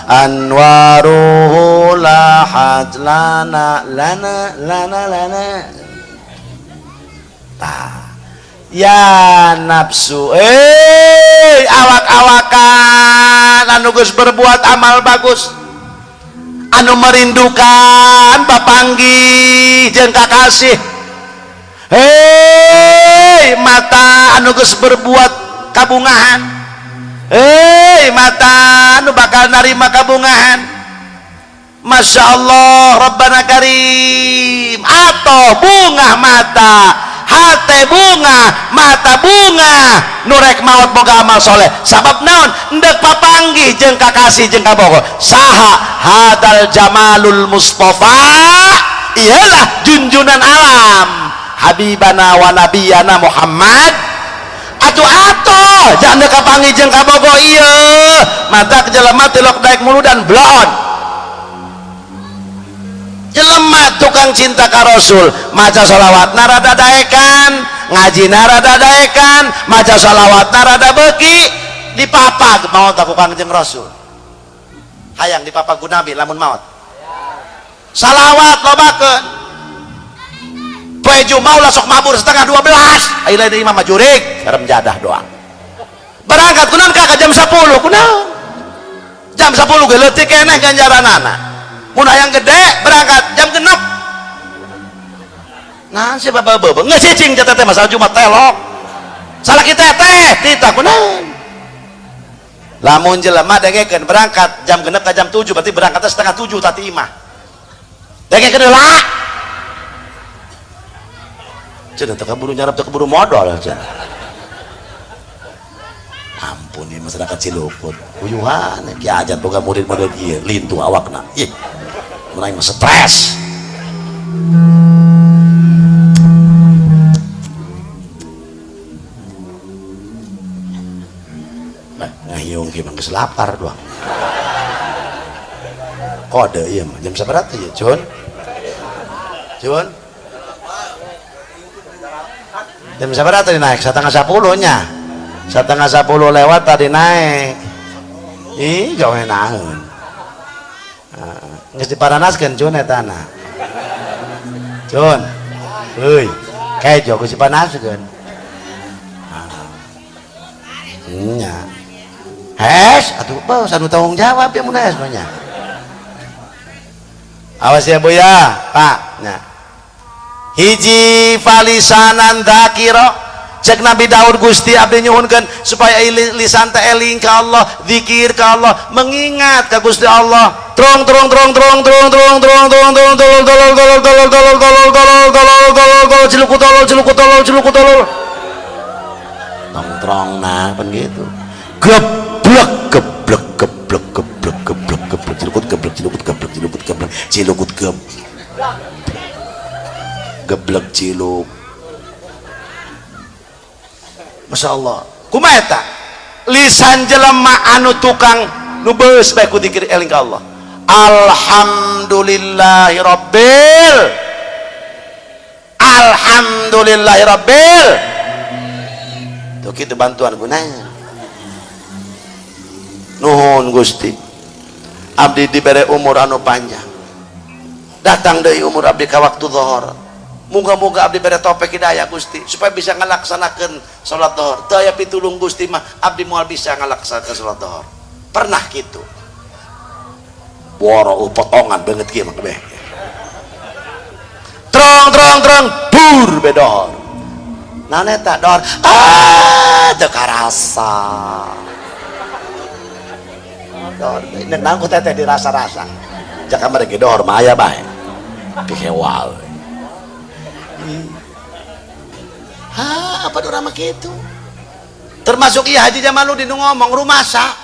anwaruhu lahat lana lana lana lana. Tah ya nafsu, awak-awakan anu geus berbuat amal bagus, anu merindukan papanggih jeung kakasih, hei mata anu geus berbuat kabungahan, hei mata anu bakal narima kabungahan. Masya Allah Rabbana Karim. Atau bunga mata, hate bunga, mata bunga nurek maut boga amal soleh sabab naon? Endek papanggih jeung kakasih jeung kabogo. Saha? Hadal jamalul mustafa, ialah junjunan alam habibana wa nabiyana Muhammad. Atuh atuh jangan kapanggih jeung kabogo ieu mata jelema tilok daek muludan bloon. Jelema tukang cinta ka Rasul maca sholawat narada daekan, ngaji narada daekan, maca sholawat narada beuki, dipapag maot aku Kangjeng Rasul. Hayang dipapag ku Nabi lamun maot? Salawat lobakeun. Poe Jumat ulah sok mabur 11.30, ayeuna deui imam majurik rem jadah doang. Berangkat kunaon ka jam 10? Kunaon jam 10 ge leutik keneh ganjaranana. Mun hayang gede berangkat jam 6. Nah si bapak bapak nggak cicing jatah teh masalah Jumat telok. Salah kita teh tita kunaon. Lamun jelema dengekeun berangkat jam 6 ka jam 7 berarti berangkatnya 6:30 tati imah. Dengekeun heula. Cenah teu kaburu nyarap teu kaburu modal cenah. Ampun ieu masyarakat Cilukut. Uyuhan ki ajat boga murid model ieu lintuh awakna. Ih. Mun aing mah stres. Ngahiung ki mah geus lapar doang. Kode ieu mah jam sabaraha ieu, Cun? Cun? Jam sabaraha tadi naik? 9:30 nya. 9:30 lewat tadi naik. Ih, gawe naon. Geus diparanaskeun Cun eta na. Cun. Euy, kejo geus dipanaskeun. Nya. Hes, atuh bos anu tanggung jawab ya mun hes mah nya. Awas ya Bu ya, Pak. Nya. Hiji falisanan dzakira. Cek Nabi Daud Gusti abdi nyuhunkeun supaya lisan teh eling ka Allah, zikir ka Allah, mengingat ka Gusti Allah. Trong trong trong trong trong trong trong trong trong tolol tolol tolol tolol tolol tolol tolol tolol tolol tolol cilukut tolol cilukut tolol cilukut tolol. Tong trong nah pan gitu. Geblek geblek geblek geblek geblek geblek cilukut geblek cilukut geblek cilukut geblek cilukut geblek geblek ciluk. Masya Allah, kumaha eta lisan jelema anu tukang nu beus bae ku dikir eling ka Allah. Alhamdulillahirabbil, alhamdulillahirabbil. Tuh kitu bantuan gunanya. Nuhun Gusti, abdi dibere umur anu panjang, datang deui umur abdi ka waktu zuhur. Moga-moga abdi bere taufik hidayah Gusti supaya bisa ngalaksanakeun salat zuhur. Teu aya pitulung Gusti mah abdi moal bisa ngalaksanakeun salat zuhur. Pernah kitu. Boro potongan beungeut kieu mah kabeh. Trong trong trong bur bedor. Naon eta dor? Ah, teu karasa. Dor, naon ku teteh dirasa-rasa. Jaka mereka dor mah aya bae. Pihewal. Ha, apa dorama gitu? Termasuk iya Haji Jamaluddin ngomong rumasa.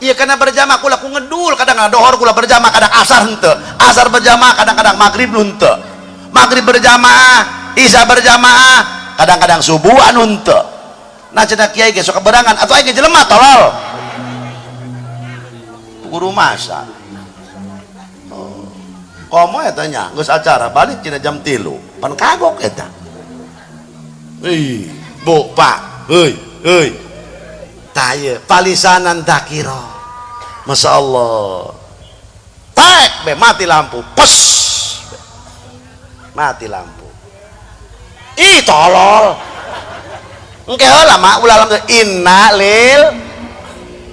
Iya karena berjamaah kula ku ngedul, kadang-kadang dohor kula berjamaah, kadang asar henteu. Asar berjamaah, kadang-kadang maghrib henteu. Maghrib berjamaah, isya berjamaah, kadang-kadang subuh anu henteu. Nah cenah kiai ge sok keberangan atuh aing ge jelema tolol. Guru masa. Oh. Komo eta nya geus acara balik cenah jam 3. Pan kagok eta. Ih, Bu, Pak, heuy, heuy. Tah ieu palisanan dzakira. Masya Allah. Tek be mati lampu. Pes. Mati lampu. Ih, tolol. Engke heula mah ulah lampu inna lil.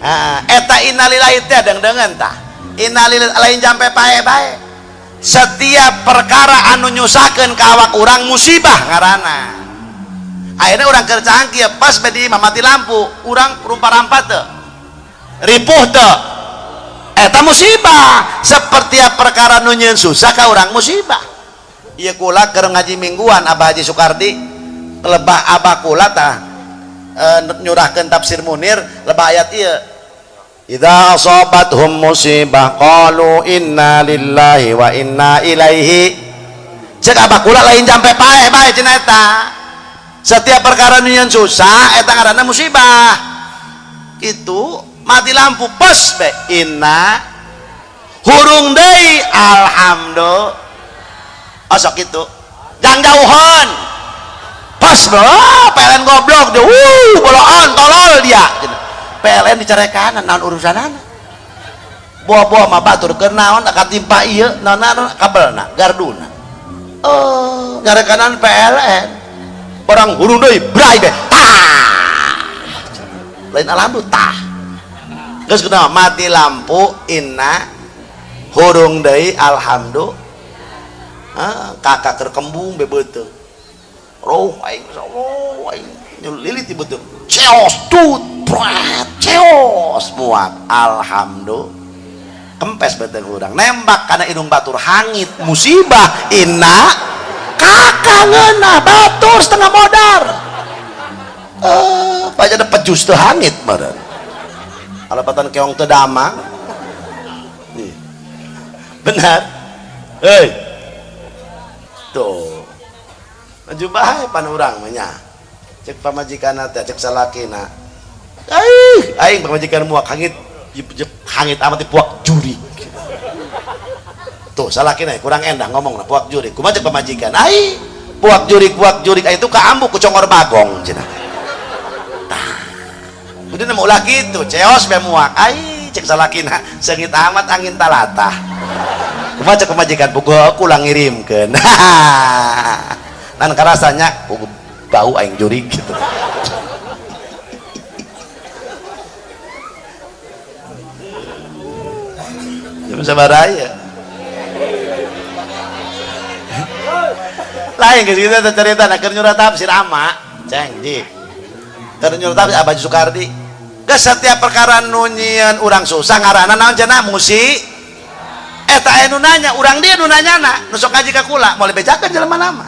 Ha, eta innalillahi teh deung-deungeun tah. Innalillahi lain jampe pae bae. Setiap perkara anu nyusahkeun ka awak urang musibah ngaranna. Akhirnya urang keur cangkir pas be di imah mati lampu, urang rumpa-rampa teu. Ripuh teu. Eta musibah. Seperti perkara nu nyieun susah ka urang musibah. Ieu kula keur ngaji mingguan Abah Haji Sukardi, lebah abah kula tah nyurahkeun tafsir Munir lebah ayat ieu. Idza asabathum musibah qalu inna lillahi wa inna ilaihi. Cek abah kula lain jampe paeh bae cenah eta. Setiap perkara nu nyieun susah eta ngaranna musibah. Kitu mati lampu pes be inna hurung deui alhamdulillah. Osok kitu. Jang jauhan. Pas bro, PLN goblok dia. Boloan tolol dia. PLN dicarekanan naon urusanana. Buah-buah mah batur keur naon katimpa ieu naon kabelna, garduna. Oh, nyarekanana PLN. Orang hurung deui bray be. Tah. Lain alhamdulillah tah. Geus kunaon mati lampu inna hurung deui alhamdulillah. Ah, kakak keur kembung be beuteung. Roh aing insyaallah aing. Lilit di beuteung. Ceos tut prat ceos muak. Alhamdulillah. Kempes beuteung urang. Nembak kana indung batur hangit musibah inna kakak ngeunah batur setengah modar. Paja ada pejus teu hangit meureun. Alepatan keong teu damang. Benar. Hei. Tuh. Maju bae pan urang mah nya. Cek pamajikanna teh, cek salakina. Aing, aing pamajikan muak hangit, hangit amat puak jurik. Tuh salakina kurang endah ngomongna puak jurik. Kumaha cek pamajikan? Aing, puak jurik aing itu kaambu ku congor bagong cenah. Tah. Udah nemu ulah gitu, ceos be muak. Aing cek salakina seungit amat angin talatah. Kumaha cek pamajikan pukul aku ulah ngirimkeun. Nan karasanya bau aing jurig gitu. Jam sabaraya. Lain geus kitu teh carita na keur nyurat tafsir ama, ceng ji. Keur nyurat tafsir Abah Soekardi. Geus setiap perkara nu nyieun urang susah ngaranna naon cenah musi. Eta aya nu nanya, urang dia nu nanyana, nu sok ngaji ka kula, moal dibejakeun jelema nama.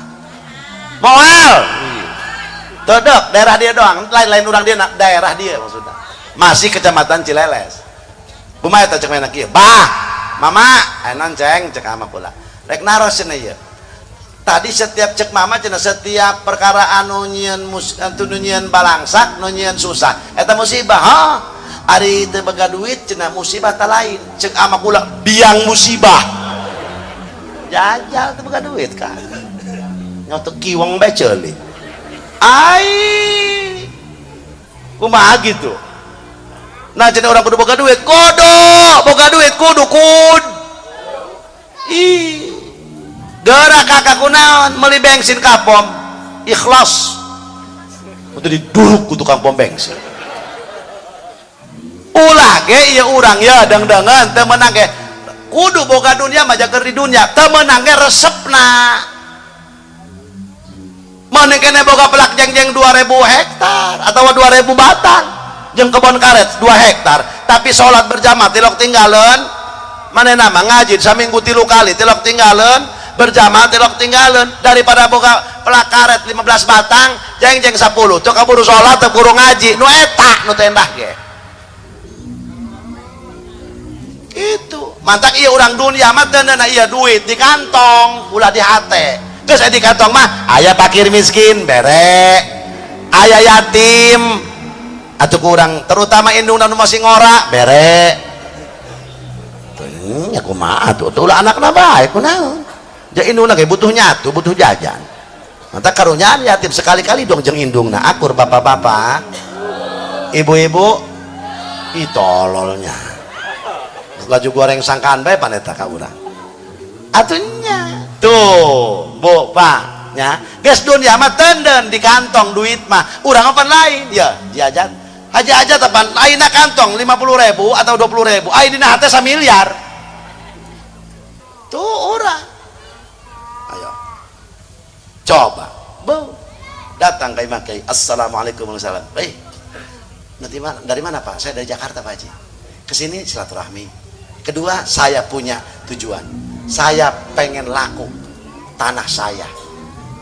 Moal. Todok daerah dia doang, lain-lain orang dia daerah dia maksudnya. Masih kecamatan Cileles. Kumaha eta cek mana kieu? Bah, mama, ayeuna ceng cek ama kula. Rek naros cenah ieu. Tadi setiap cek mama cenah setiap perkara anu nyieun anu nyieun balangsak, nu nyieun susah, eta musibah, ha? Ari teu boga duit cenah musibah ta lain. Cek ama kula biang musibah. Jajal teu boga duit kan. Nyoto kiweng bae ceulik. Ai kumaha gitu. Nah jadi orang kudu boga duit, kudu boga duit kudu kud. Ih, gerak kakak kunaon meuli bensin ka pom ikhlas. Kudu diduruk ku tukang pom bensin. Ulah ge ieu urang ya dangdangan teu meunang ge kudu boga dunia mah jager di dunia teu meunang ge resepna. Mana kene boga pelak jeng-jeng 2000 hektar atau 2000 batang jeung kebon karet 2 hektar tapi sholat berjamaah tilok tinggalan mana nama ngaji saminggu 3 kali tilok tinggalan berjamaah tilok tinggalan daripada boga pelak karet 15 batang jeng-jeng 10 teu kaburu sholat teu kaburu ngaji nu eta nu teu endah ge itu mantak ieu urang dunia mah teu neunah ieu duit di kantong ulah di hate. Terus di kantong mah aya fakir miskin bere, aya yatim atau kurang terutama indung nu masih ngora bere. Tuh nya kumaha tuh ulah anakna bae kunaon. Ja indungna ge butuh nyatu, butuh jajan. Mata karunyaan yatim sekali-kali dong jeung indungna akur bapak-bapak. Ibu-ibu ih tololnya. Laju goreng sangkaan bae paneta ka urang. Atunya tuh bu pak nya geus dunia mah tenden di kantong duit mah urang apa lain ya diajar haji aja tepan ayeuna kantong 50.000 atau 20.000 ayeuna dina hate samiliar tuh urang ayo coba bu datang ka imah kiai assalamualaikum warahmatullahi wabarakatuh. Hei nanti mana dari mana pak? Saya dari Jakarta Pak Haji. Kesini silaturahmi. Kedua saya punya tujuan, saya pengen laku tanah saya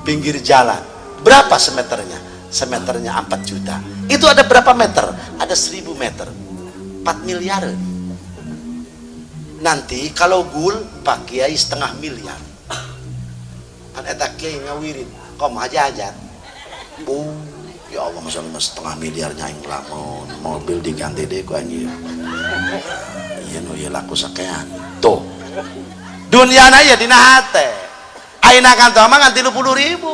pinggir jalan. Berapa semeternya? Semeternya 4 juta. Itu ada berapa meter? Ada 1000 meter, 4 miliar. Nanti kalau gul Pak Kiai setengah miliar. Kan eta kiai ngawirid kom aja. Bu, ya Allah masa setengah miliar nyaing lamun mobil diganti deh ku anjir. Iya nu ieu laku sakean. Tuh. Dunyana ya dina hate. Ayeuna kantong mah ngan 30.000.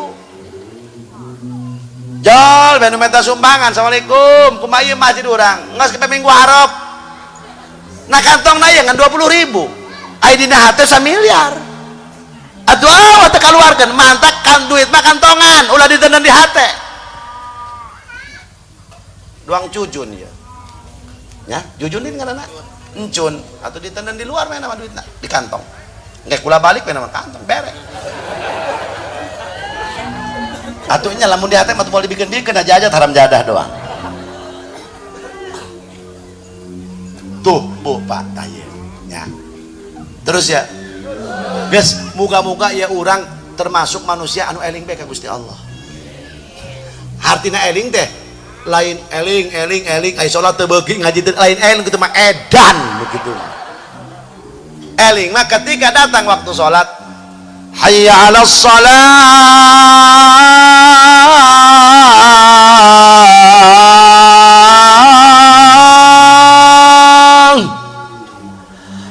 Jol benu minta sumbangan. Assalamualaikum. Kumaha ieu masjid urang? Geus ke minggu hareup. Nah kantongna ieu ngan 20.000. Aya dina hate samiliar. Atuh awak teu kaluarkeun, mantak kan duit mah kantongan, ulah ditenden di hate. Doang cujun ya. Ya, jujunin ngaranna. Encun atau ditenden di luar mana duitna di kantong. Nggak kula balik mana kantong bere. Atunya lamun di hate mah moal dibikeun-bikeun aja haram jadah doang. Tuh Bu Pak tah nya. Terus ya. Guys, muga-muga ya urang termasuk manusia anu eling bae ka Gusti Allah. Hartina eling teh lain eling eling eling ai salat teu beuki ngaji teu lain eling kitu mah edan begitu. Eling mah ketika datang waktu salat, hayya 'alas salah,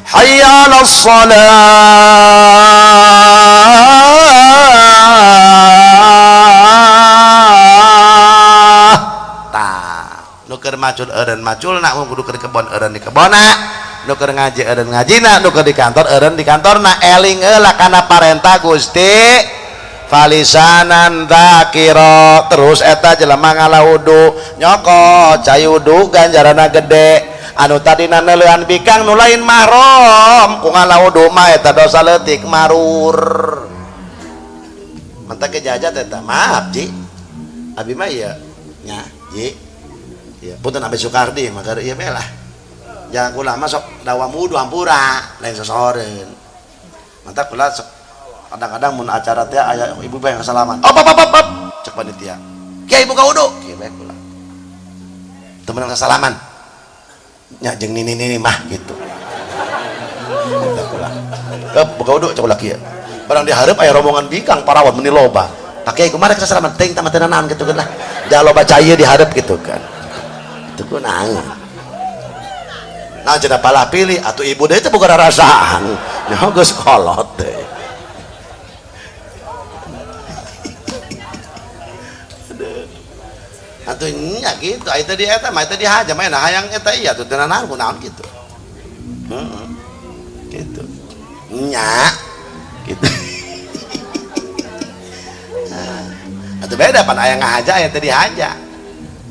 hayya 'alas salah, tah nu keur macul eureun maculna, mun kudu keur kebon eureun di kebonna, nu keur ngaji eureun ngajina, nu keur di kantor eureun di kantorna. Eling heula kana parentah Gusti, falisanan dzakira. Terus eta jelema ngala wudu, nyokot cai wudu ganjarana gede. Anu tadina neuleuan bikang nu lain mahram ku ngala wudu mah eta dosa leutik marur. Mantak ge jajat eta, maaf ji, abi mah ieu nya ji, ieu punten Abi Sukardi mah keur ieu lah. Jangan kula mah sok dawam wudu hampura lain sosoreun. Mantak kula sok kadang-kadang mun acara teh aya ibu bae salaman. Op op op op, cek panitia. Kiai buka wudu, kieu bae kula. Teu meunang salaman. Nya jeung nini-nini mah gitu. Eta kula. Op buka wudu cek kula kieu. Barang dihareup aya rombongan bikang parawan meni loba. Pak Kiai kumaha rek salaman teuing tah mah teu naon kitu kan lah. Da loba cai dihareup gitu kan. Itu kunaon. Nah cenah palah pilih atuh ibu deui teh boga rarasaan. Nyaho geus kolot teh. Atuh nya kitu aya teh di eta mah eta dihaja mah hayang eta ieu atuh teu naon kunaon kitu. Heeh. Kitu. Nya kitu. Atuh beda pan aya ngahaja aya teh dihaja.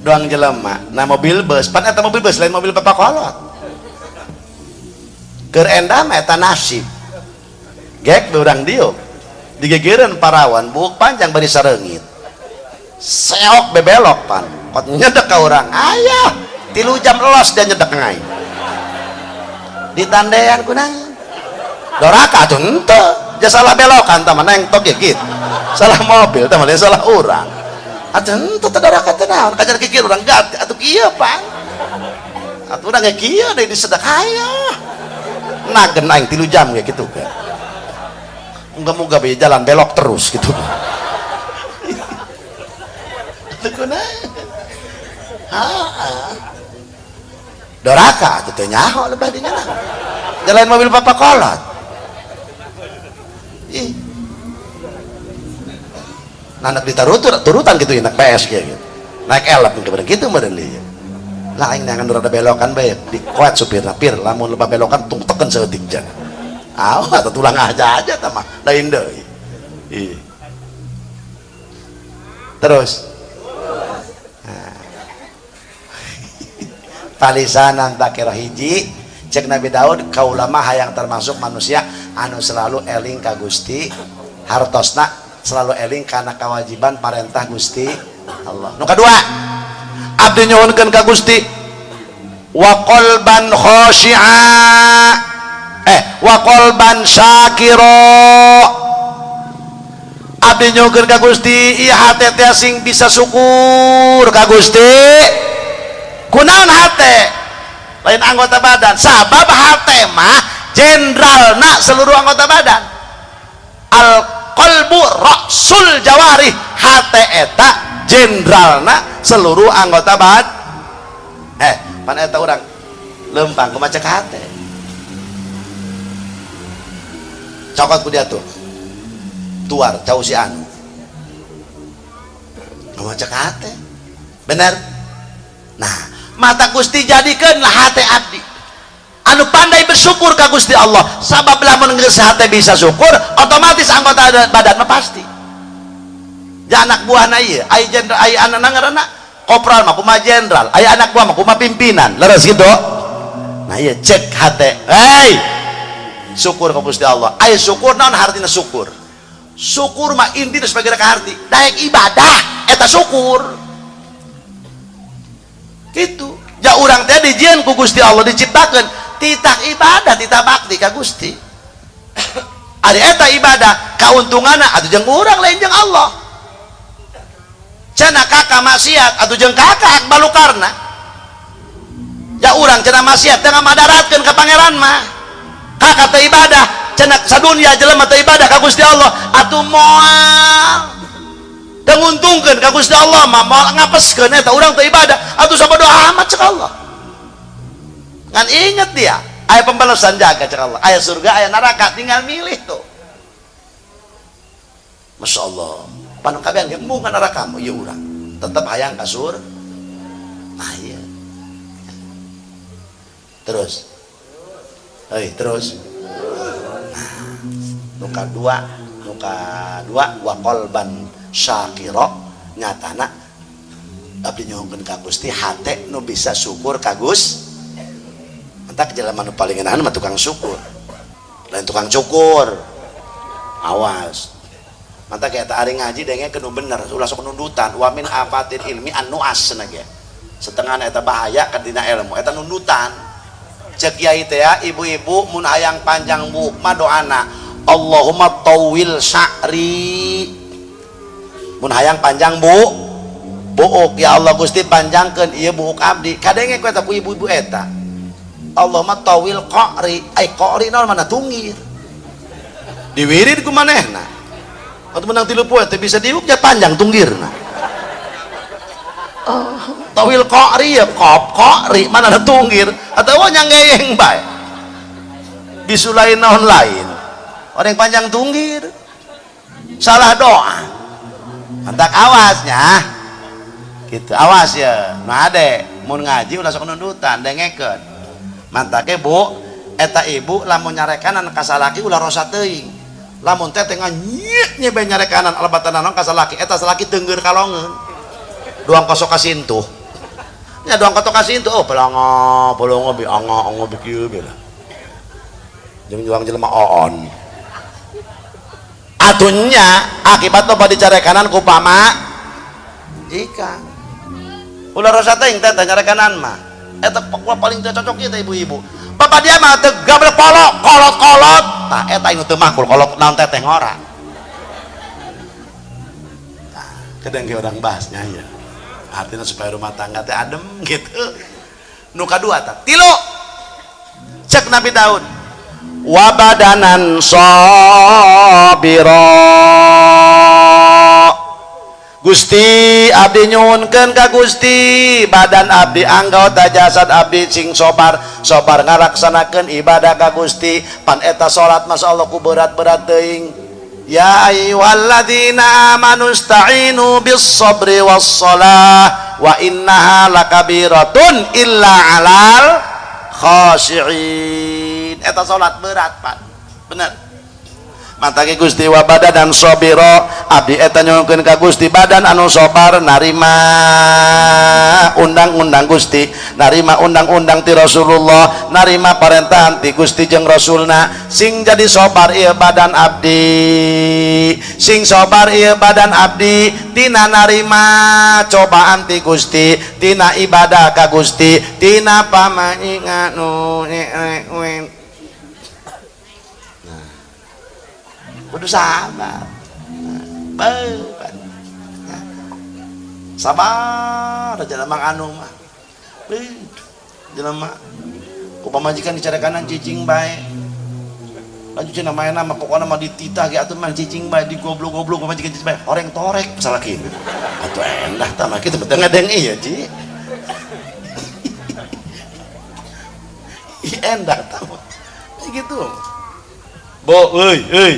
Doang jelema nah mobil bus pan eta mobil bus lain mobil bapak kolot. Keur endah mah eta nasib. Gek urang dieu digegereun parawan buuk panjang bari sareungit. Seok bebelok pan kot nyedek ka urang. Ayah 3 jam los dia nyedek ngai. Ditandean kunaon? Doraka atuh henteu. Ja salah belokan tah mah nengtok ge kitu. Salah mobil tah mah salah urang. Atuh henteu teh doraka teh naon? Kajar kikir urang gat atuh kieu pan. Atuh urang ge kieu deui disedek hayah. Nagen aing 3 jam kayak gitu kan. Moga-moga be jalan belok terus gitu. Atuh kunaon? Heeh. Doraka atuh teu nyaho lebah dinya lah. Jalan mobil papa kolot. Ih. Nah, anak ditarutur turutan gitu ya, naik PS kayak gitu. Naik elep gitu meureun deui. Lah aing neangan rada belokan bae dikuat supirna pir lamun lebah belokan tung teken saeutik jan. Ah, atuh tulang aja aja tah mah lain deui. Ih. Terus nah. Palisanan takira hiji cek Nabi Daud kaula mah hayang termasuk manusia anu selalu eling ka Gusti, hartosna selalu eling kana kewajiban parentah Gusti Allah. Nu kadua abdi nyuhunkeun ka Gusti wa qalban khashi'a wa qalban syakira. Abdi nyuhunkeun ka Gusti ieu hate teh sing bisa syukur ka Gusti. Kunaon hate? Lain anggota badan, sabab hate mah jenderalna seluruh anggota badan. Al qalbu ra'sul jawarih, hate eta jenderalna seluruh anggota badan. Pan eta urang lempang kumaha cek hate. Cokot ku dia tuh. Tuar cau si anu. Kumaha cek hate. Bener? Nah, mata Gusti jadikeun lah hate abdi anu pandai bersyukur ka Gusti Allah. Sabab lamun geus hate bisa syukur, otomatis anggota badan mah pasti. Ja anak buahna ieu, ai jenderal, ai anak ngaranna kopral mah kumaha jenderal, ai anak buah mah kumaha pimpinan. Leres gitu. Nah ieu cek hate. Hei, syukur ka Gusti Allah. Ai syukur naon hartina syukur? Syukur mah inti sebagai kaharti daek ibadah eta syukur gitu. Ja urang teh dijieun ku Gusti Allah, diciptakeun titah ibadah, titah bakti ka Gusti. Ari eta ibadah kauntunganna atuh jeung urang, lain jeung Allah. Cenah kakak maksiat atuh jeung kakak balukarna. Ja urang cenah maksiat teh ngamadaratkeun ka pangeran mah. Kakak teh ibadah cenah, sadunya jelema teh ibadah ka Gusti Allah atuh moal teu nguntungkeun ka Gusti Allah mah, moal ngapeskeun eta urang teh ibadah atuh sabodo amat cek Allah. Ngan inget dia aya pembalasan jaga cek Allah, aya surga aya neraka, tinggal milih tuh. Masya Allah, panu kabehan ge embung ka neraka mah ieu urang tetep hayang ka surga. Nah iya terus hei terus. Nah, nuka dua wa qalban syakira, nyatana abdi nyuhunkeun ka Gusti hate nu bisa syukur ka Gusti. Entak jelema nu paling ngeunahan mah tukang syukur, lain tukang cukur, awas. Mantap kayak ari ngaji dengekeun nu bener, ulah sok nundutan. Wa min afatil ilmi an nuas cenah ge, setengah eta bahaya kadina ilmu eta nundutan. Cek kiai teh ya, ibu-ibu mun hayang panjang buuk mah doana Allahumma tawil sya'ri. Mun hayang panjang bu buuk, ya Allah Gusti panjangkeun ieu buuk abdi. Kadenge ku eta ku ibu-ibu eta Allahumma tawil qa'ri, ai qa'ri naon, mana tunggir diwirid ku manehna atau menang 3 poe teh bisa diuk ja panjang tunggirna. Oh, tawil qa'ri ya qaf qa'ri mana ada tunggir atau nyanggeyeng bae bisu lain naon lain orang panjang tunggir salah doa. Mantak awasnya gitu, awas ya. Nah ade mun ngaji ulah sok nundutan, dengekeun. Mantake bu eta ibu lamun nyarekanan ka salaki ulah rosa teuing. Lamun teh teh nganyet nyebe nyarekanan alebatan naon ka salaki, eta salaki teungeur kalongeun doang kosok kasintuh nya, doang kosok kasintuh. Oh pelongo pelongo bi ango ango bi kieu bi lah jeung juang jelema oon atunya akibat loba dicarekanan ku pama jika ulah rosa teuing teh teh nyarekanan mah eta paling teu cocok ieu teh ibu-ibu. Bapak dia mah teu gablek kolot kolot kolot tah eta anu teu makul kolot naon teteh ngora. Nah, kadang ge orang bahasnya ya artinya supaya rumah tangga teh adem gitu. Nu kadua tah tilu cek Nabi Daud wa badanan sabira. Gusti abdi nyuhunkeun ka Gusti badan abdi anggota jasad abdi sing sobar, sobar ngalaksanakeun ibadah ka Gusti. Pan eta salat masyaallah ku berat-berat teuing. Ya ayyuhalladzina amanu ista'inu bis sabri was shalah wa innaha lakabiratun illa 'alal khashi'in. Eta salat berat pan bener. Mantake Gusti wa badanan sabira, abdi eta nyuhunkeun ka Gusti badan anu sabar narima undang-undang Gusti, narima undang-undang ti Rasulullah, narima parentahan ti Gusti jeung Rasulna. Sing jadi sabar ieu badan abdi, sing sabar ieu badan abdi tina narima cobaan ti Gusti, tina ibadah ka Gusti, tina pamaingan nu. Kudu sabar. Sabar jelema anu mah. Jelema ku pamajikan dicarekanan cicing bae. Lanjut cenah maena mah pokona mah dititah ge atuh mah cicing bae, digoblok-goblok pamajikan cicing bae. Horeng torek salaki. Atuh endah tah mah kitu teu ngadeng ieu ji. Ih endah tah mah. Gitu. Bo euy euy.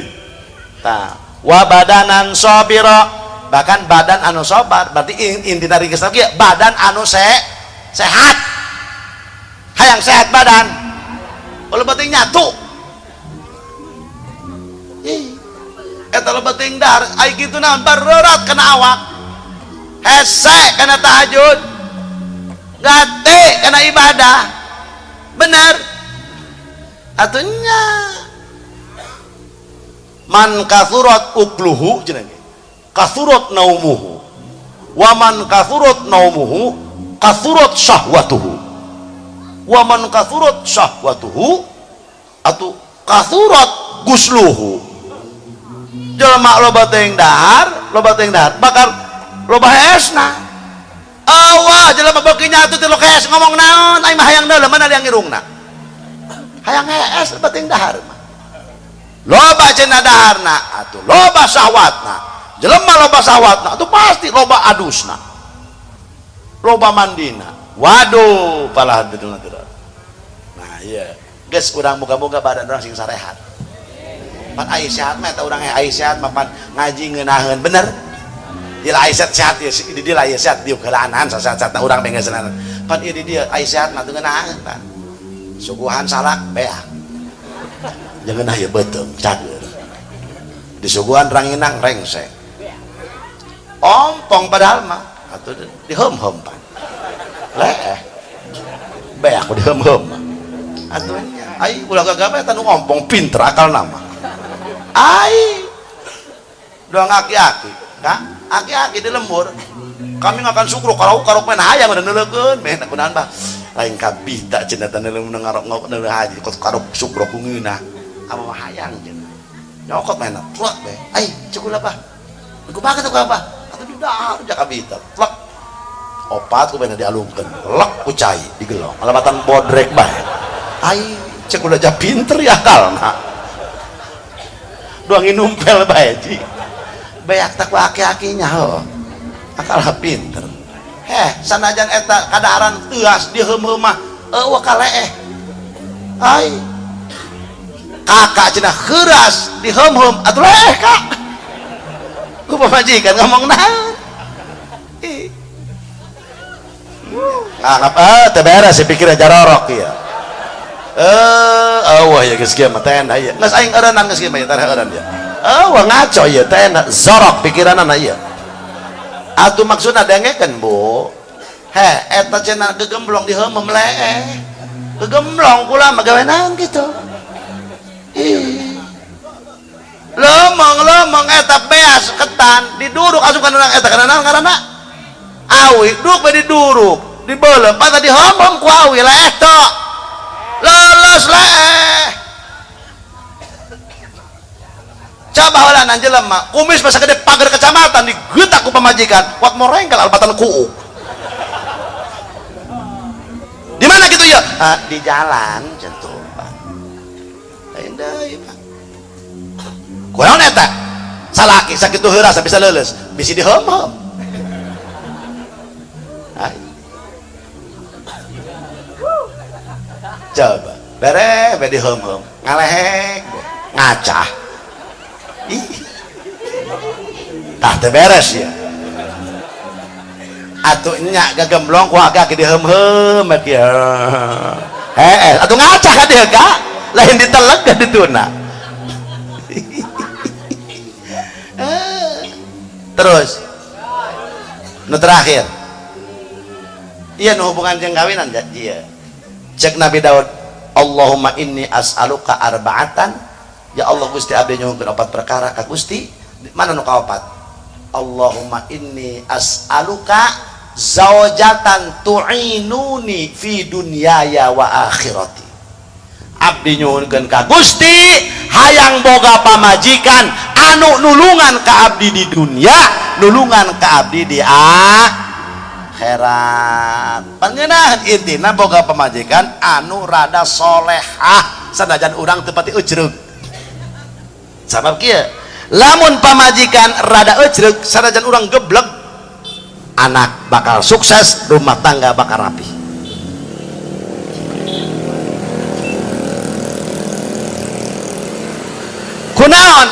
Tah, wa badanan sabira, bahkan badan anu sabar berarti inti dari geus kieu badan anu sehat. Hayang sehat badan. Ulah penting nyatu. Ih, eta lo penting dar, ai kitu naon berat kana awak. Hese kana tahajud. Gate kana ibadah. Bener. Atunya. Man kathurat ukluhu cenah ge kathurat naumuhu, wa man kathurat naumuhu kathurat syahwatuhu, wa man kathurat syahwatuhu atuh kathurat gusluhu. Jelema loba teuing dahar, loba teuing dahar bakal loba hesna. Awah jelema beuki nyatu teh hees ngomong naon aing mah hayang deuleu mana yang irungna. Hayang hees loba teuing dahar mah. Loba cenah daharna atuh loba syahwatna. Jelema loba syahwatna atuh pasti loba adusna. Loba mandina. Waduh palah teu. Nah iya, geus urang moga-moga badan urang sing sarehat. Pan ai sehat mah eta urang ai sehat mah pan ngaji ngeunaheun bener. Ieu ai sehat ya di dieu aya sehat dieu heulaanan sasehat-sehatna urang teh geus pan ieu di dieu ai sehat mah teu ngeunaheun pan. Suguhan salak beak. Jangan aya beuteung cager. Disuguhan ranginang rengsek. Ompong padahal mah atuh diheum-heum pan. Leeh. Beak diheum-heum mah. Atuh ai ulah gagah eta nu ompong pinter akal nama. Ai doang aki-aki, kak aki-aki di lembur kami ngakan sukro karau karok main hayang udah neleukeun meh kunaon bah lain kabita cenah teh neuleuh ngarok ngok neuleuh haji kot karok sukro ku ngeunah ama mah hayang cenah nyokot main plek be ai cekul apa ku banget ku apa atuh di dahar ja kabita plek opat ku bena dialungkeun lek ku cai digelong alamatan bodrek bae ai cekul aja pinter ya akalna doang numpel bae ji beak tak ku aki-akinya ho akal pinter heh sanajan eta kadaharan teuas diheum-heum mah eueuh kaleeh ai kakak cenah heuras diheum-heum atuh leeh kak ku pamajikan ngomong naon ih nganggap teu beres pikirna jarorok ieu eueuh ya geus kieu mah teh ieu geus aing eureunnan geus kieu mah teh eureun ieu eueuh ngaco ieu teh zorok pikiranna ieu atuh maksudna dengekeun Bu heh eta cenah gegemblong diheumem leeh gegemblong kula mah gawe naon kitu ih lemong-lemong eta beas ketan diduruk asup kana urang eta kana naon ngaranna awi duk bae diduruk dibeuleum patah diheumem ku awi leeh tok lolos leeh coba heula jelema kumis masa gede pagar kecamatan digetak ku pamajikan kuat morengkel albatan kuuk di mana gitu ya ah, di jalan jentuh pak lain deui pak kunaon eta salaki sakitu heuras bisa leuleus bisi diheum-heum coba bere be diheum-heum ngalehek ngacah ih tah teu beres ya atuh nya gagemblong ku agak diheum-heum kieu heeh atuh ngacah ka dieu ka lain diteleg ka dituna terus nu terakhir ieu nu hubungan jeung kawinan ieu cek Nabi Daud Allahumma inni as'aluka arba'atan ya Allah Gusti abdi nyuhunkeun opat perkara ka Gusti mana nu kaopat Allahumma inni as'aluka zaujatan tu'inuni fi dunyaya wa akhirati abdi nyuhunkeun ka Gusti hayang boga pamajikan anu nulungan ka abdi di dunia nulungan ka abdi di akhirat. Pangeunah intina boga pamajikan anu rada solehah sanajan urang teu pati ujrug. Sabab kieu lamun pamajikan rada ujrug sanajan urang geblek anak bakal sukses, rumah tangga bakal rapi. Kunaon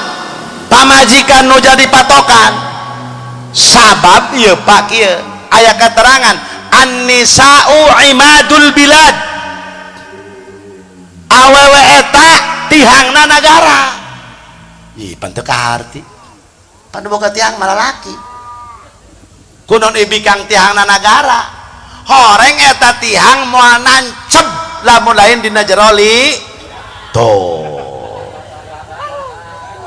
pamajikan nu jadi patokan? Sabab ieu Pak kieu aya keterangan an-nisa'u imadul bilad awewe eta tihangna nagara. Ih pan teu kaharti pan boga tiang malah laki kunaon ibikang tihangna nagara horeng eta tihang moal nancep lamun lain dina jero li tuh.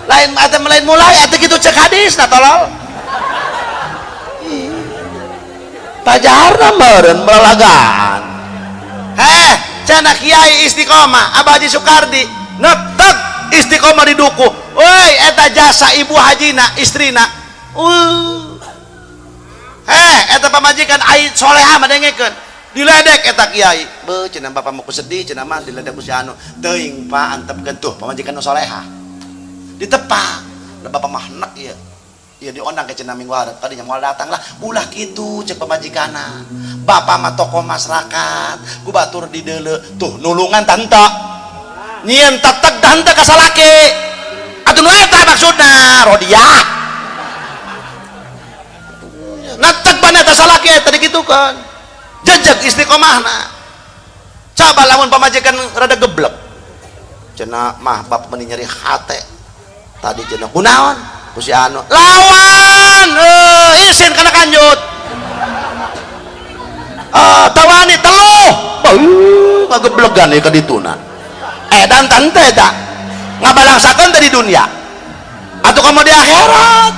Lain atau lain mulai atau gitu cek hadis nah tolol. Pajarna meureun melalagaan. Heh, cenah kiai istiqomah Abah Haji Sukardi neteg istiqomah di dukuh. Woi, eta jasa ibu hajina, istrina. Heh, eta pamajikan ai soleha mah dengekeun. Diledek eta kiai. Beuh cenah bapak mah ku sedih cenah mah diledek ku si anu. Teuing Pak antepkeun tuh pamajikan nu soleha. Ditepak. Da bapak mah nek ieu. Ieu diondang ke cenah minggu hareup tadinya moal datang lah. Ulah kitu cek pamajikanna. Bapak mah tokoh masyarakat, ku batur dideuleu. Tuh nulungan tante. Nyieun teteg tante ka salaki. Atuh nu eta maksudna rodiah. Neteg bana eta salaki eta dikitukeun. Jejeg istiqomahna. Coba lamun pamajikan rada geblek. Cenah mah bapak meni nyeri hate. Tadi cenah kunaon? Ku si anu. Lawan, isin kana kanjut. Tawani teluh. Beuh, ngageblegan ieu ka dituna. Edan tante eta. Ngabalangsakeun teh di dunia. Atuh kamu di akhirat.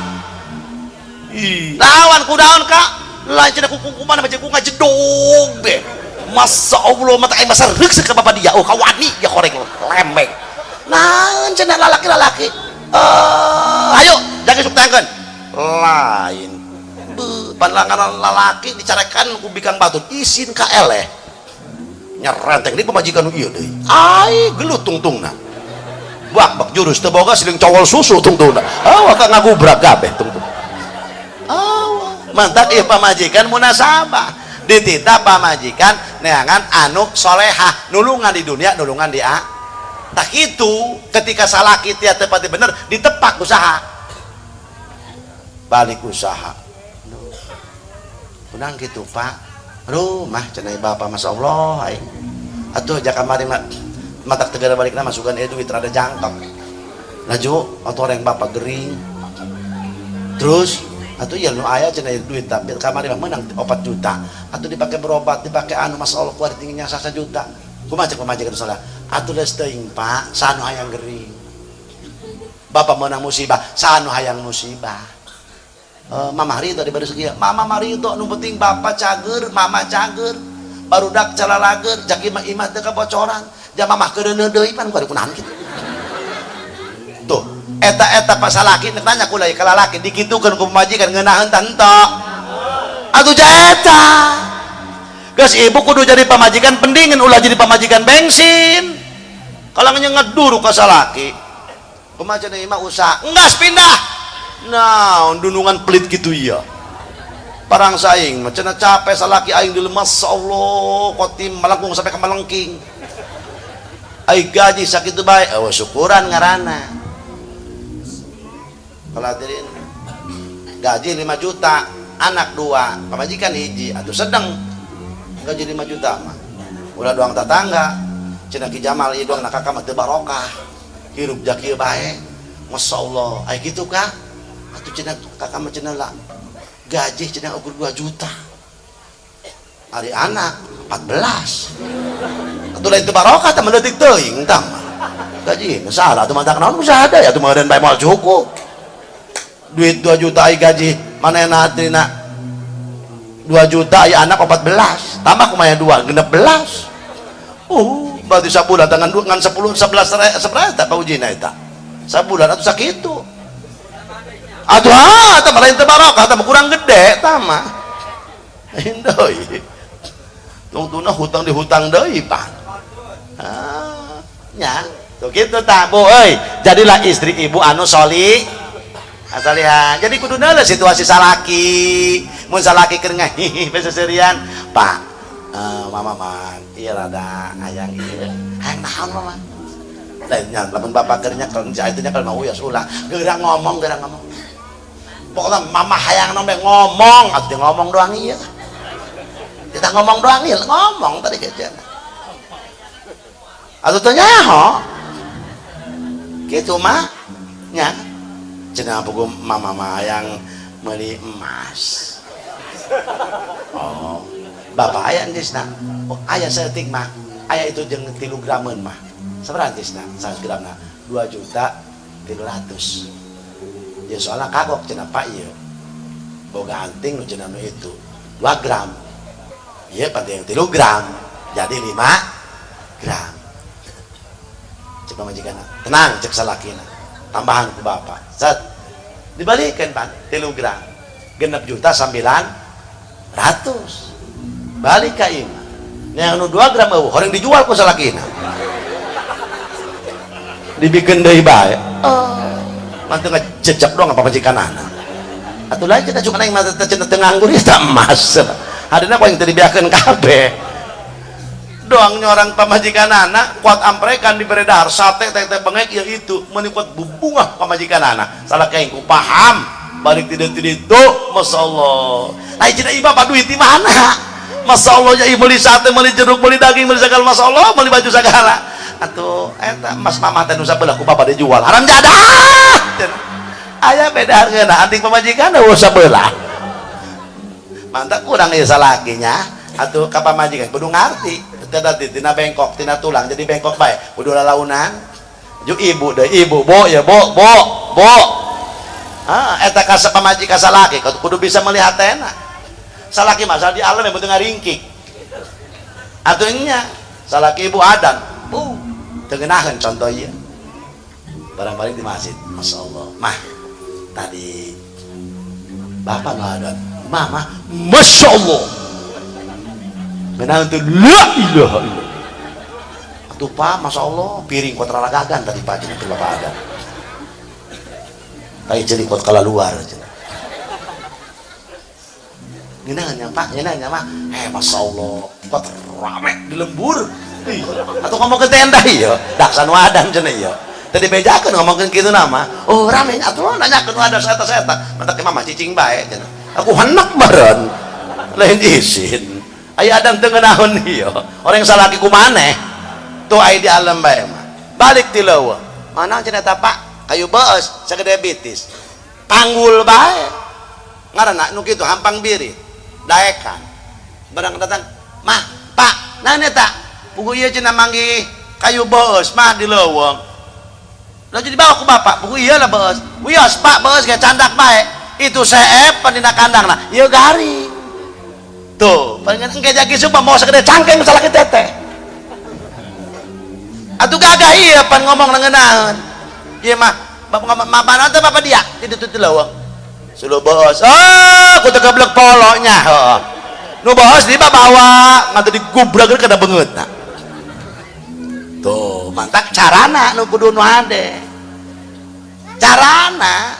Lawan kudaon kak? Lain cenah ku kumana baca ku ngajedog deh. Masa Allah mata aing masa reuk ka bapak dia. Oh kawani ya koreng lembek. Naon cenah lalaki-lalaki. Ayo jangan sok tangkeun. Lain. Beuh, panlangan lalaki dicarekan ku bikang batur isin ka eleh. Nyerenteng di pamajikan nu ieu deui. Ai gelut tungtungna. Bak bak jurus teu boga siling cowol susu tungtungna. Awak ka ngagubrak kabeh tungtung. Awak mantak ieu pamajikan munasabah. Dititah pamajikan neangan anu solehah, nulungan di dunia, nulungan di a. Tak itu ketika salaki tia tepati bener ditepak usaha. Balik usaha. Kunang gitu Pak. Aduh mah cenah bapak masya Allah aing. Atuh jaka kamari mah matak tegara balikna masukan ieu duit rada jangkep. Laju atuh orang bapak gering. Terus atuh ya nu aya cenah duit tapi kamari mah menang 4 juta. Atuh dipake berobat, dipake anu masya Allah kuat tingginya 1 juta. Kumaha cek pamajikan salah? Atuh geus teuing Pak, sanu hayang gering. Bapak menang musibah, sanu hayang musibah. Mama ridho di baru sekian. Mama ridho nu penting bapak cager, mama cager. Barudak calalager, jaki mah imah teu kebocoran. Ja mamah keureuneuh deui pan kuari kunaon kitu. Tuh, eta-eta pak salaki nek nanya kula ka lalaki dikitukeun ku pamajikan ngeunaheun tah henteu. Atuh ja eta. Geus ibu kudu jadi pamajikan pendingin ulah jadi pamajikan bensin. Kalau ngeduru ka salaki. Kumaha cenah imah usaha, enggas pindah. Naon dunungan pelit gitu iya. Parang saing mah cenah capek salaki aing dilemas Allah kotim malangkung sampai ke malengking. Ai gaji sakitu bae, oh syukuran ngaranna. Kalau hadirin gaji 5 juta, anak 2, pamajikan hiji, atuh sedang gaji 5 juta mah. Ulah doang tetangga, cenah Ki Jamal ieu doang kakak mah teu barokah. Hirup jaki bae. Masya Allah, ai kitu kah? Atuh cenah kakak mah cenah lah gaji cenah ukur 2 juta. Ari anak 14. Atuh lain teu barokah tah leutik teuing tah mah. Gaji salah atuh mah naon usaha deui atuh meureun bae moal cukup. Duit 2 juta ai gaji manehna atrina 2 juta ai anak 14 tambah kumaya 2 16. Berarti sabulan tangan 2 ngan 10 11 11 tak paujina eta. Sabulan atuh sakitu. Atuh ah tah lain teu barokah tah kurang gede tah mah. Deui. Tungtuna hutang di hutang deui pan. Ah, nya. Tuh kitu tah Bu euy. Jadilah istri ibu anu soli asalihan. Jadi kudu neuleuh situasi salaki. Mun salaki keur ngahihi beseserian, Pak, mama mah ieu rada hayang ieu. Hayang naon mama? Lainnya lamun bapak keur nyekel itu nyekel mah uyas ulah. Geura ngomong, geura ngomong. Pokoknya mama hayang nombe ngomong, atuh ngomong doang ieu. Kita ngomong doang ieu, ngomong tadi kecil. Atuh teu nyaho. Kitu mah nya. Cenah buku mama mah hayang meuli emas. Oh, bapak aya geusna. Oh, aya saeutik mah. Aya itu jeung 3 grameun mah. Sabaraha geusna? 100 gramna 2 juta 300. Ya soalnya kagok cenah Pak, ieu boga anting nu cenah nu itu 2 gram, iya pan yang 3 gram jadi 5 gram. Cek pamajikan, tenang, cek salakina, tambahan ku bapak. Set, dibalikan pan 3 gram, 6.900.000. Balik ka imah, yang nu 2 gram eueuh, horeng dijual ku salakina, dibikin deui bae. Oh, mantu ngejejak doang apa pamajikan anak atuh lain kita cuma yang mata teu nganggur ya tak emas hadina kok yang teu dibeakeun kabeh doang. Nyorang pamajikan anak kuat amprekan diberi dahar sate teh teh bengek ya itu meuni kuat bubungah pamajikan anak salah kayak ku paham balik tidak tidak itu. Masya Allah, lain cenah ieu bapak duit di mana? Masya Allah, ya beli sate, beli jeruk, beli daging, beli segala, Masya Allah, beli baju segala. Atuh eta emas mamah teh nu sabelah ku bapak dijual, haram jadah. Aya beda hargana anting pamajikan eueuh sabelah. Mantap kurang ya salakinya atuh ka pamajikan kudu ngarti teh tina bengkok tina tulang jadi bengkok bae kudu lalaunan ju ibu deh ibu bo ya bo bo bo ah eta ka pamajikan salaki kudu bisa melihat enak salaki masalah di alam yang penting ngaringkik atuh nya salaki ibu adan bu teu contoh ieu barang-barang di masjid. Masya Allah, mah tadi bapak nggak ada mama. Masya Allah, menang tuh la ilaha illallah. Atuh Pak, Masya Allah, piring kuat raragagan tadi Pak cenah bapak ada kayak jadi kuat kala luar cenah. Ngeunah Pak, ngeunah mah. Eh, Masya Allah, kuat rame di lembur. Atau ngomong ke tenda iya, daksan wadan cenah iya. Tadi bejakeun ngomongkeun kitu nama. Oh, rame atuh nanyakeun wadah saeta-saeta. Mantak mama cicing bae cenah. Aku hendak meureun. Lain isin. Aya adam teu ngeunaheun ieu. Orang salaki ku maneh. Tuh aya di alam bae mah. Balik ti leuweung. Mana cenah eta Pak? Kayu beus sagede bitis. Panggul bae. Ngaranna nu kitu hampang birit. Daekan. Barang datang, "Mah, Pak, naon eta?" Pugu ieu cenah manggih kayu beus mah di leuweung. Lalu dibawa ke bapak, buku iya lah beus. Wios Pak, beus kayak candak bae. Itu seep dina kandang nah, ieu garing. Tuh, palingan engke jagi sumpah mau segede cangkeng salah ke teteh. Atuh gagah iya pan ngomong ngeunaheun. Ieu mah bapak ngomong mah teh bapak dia di ditu teh leuweung. Suluh beus. Oh, ku teu geblek polonya. Heeh. Nu beus dibawa ngantu digubragkeun kana beungeutna. Tuh, mantak carana nu kudu nu hade. Carana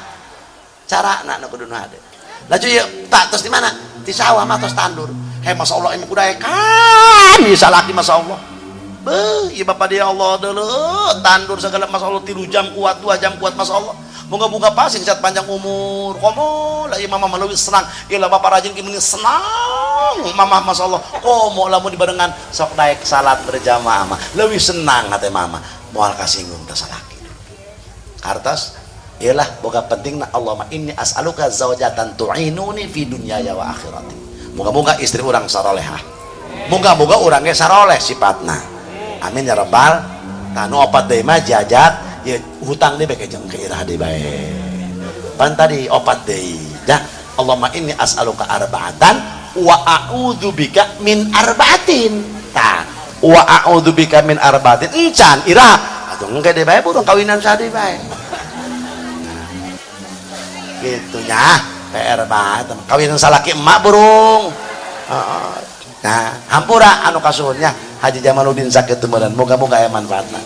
carana nu kudu nu hade. Laju ieu tak tos di mana? Di sawah mah tos tandur. Hei, Masya Allah, ini kudaekan ieu salaki, Masya Allah. Beuh, ieu bapak dia Allah dulu tandur segala, Masya Allah, 3 jam kuat, 2 jam kuat, Masya Allah. Moga-moga pasing sehat panjang umur. Komo lah ieu mama leuwih senang. Ieu lah bapak rajin kieu senang. Mama Masya Allah. Komo lamun dibarengan sok daek salat berjamaah mah leuwih senang hate mama. Moal kasinggung teh salaki. Kartos ialah boga pentingna Allahumma inni as'aluka zaujatan tu'inuni fi dunyaya wa akhirati. Moga-moga istri urang sarolehah. Moga-moga urang ge saroleh sifatna. Amin ya rabbal. Tanu opat deui mah jajat ya hutang deui beke jeung ke irah deui bae. Pan tadi opat deui. Dah Allahumma inni as'aluka arba'atan wa a'udzubika min arba'atin. Tah wa a'udzubika min arba'atin encan irah atuh engke deui bae burung kawinan sadi bae. Gitu nya PR banget kawinan salaki emak burung. Nah, hampura anu kasuhunnya Haji Jamaluddin sakit tumuran, moga-moga aya manfaatna.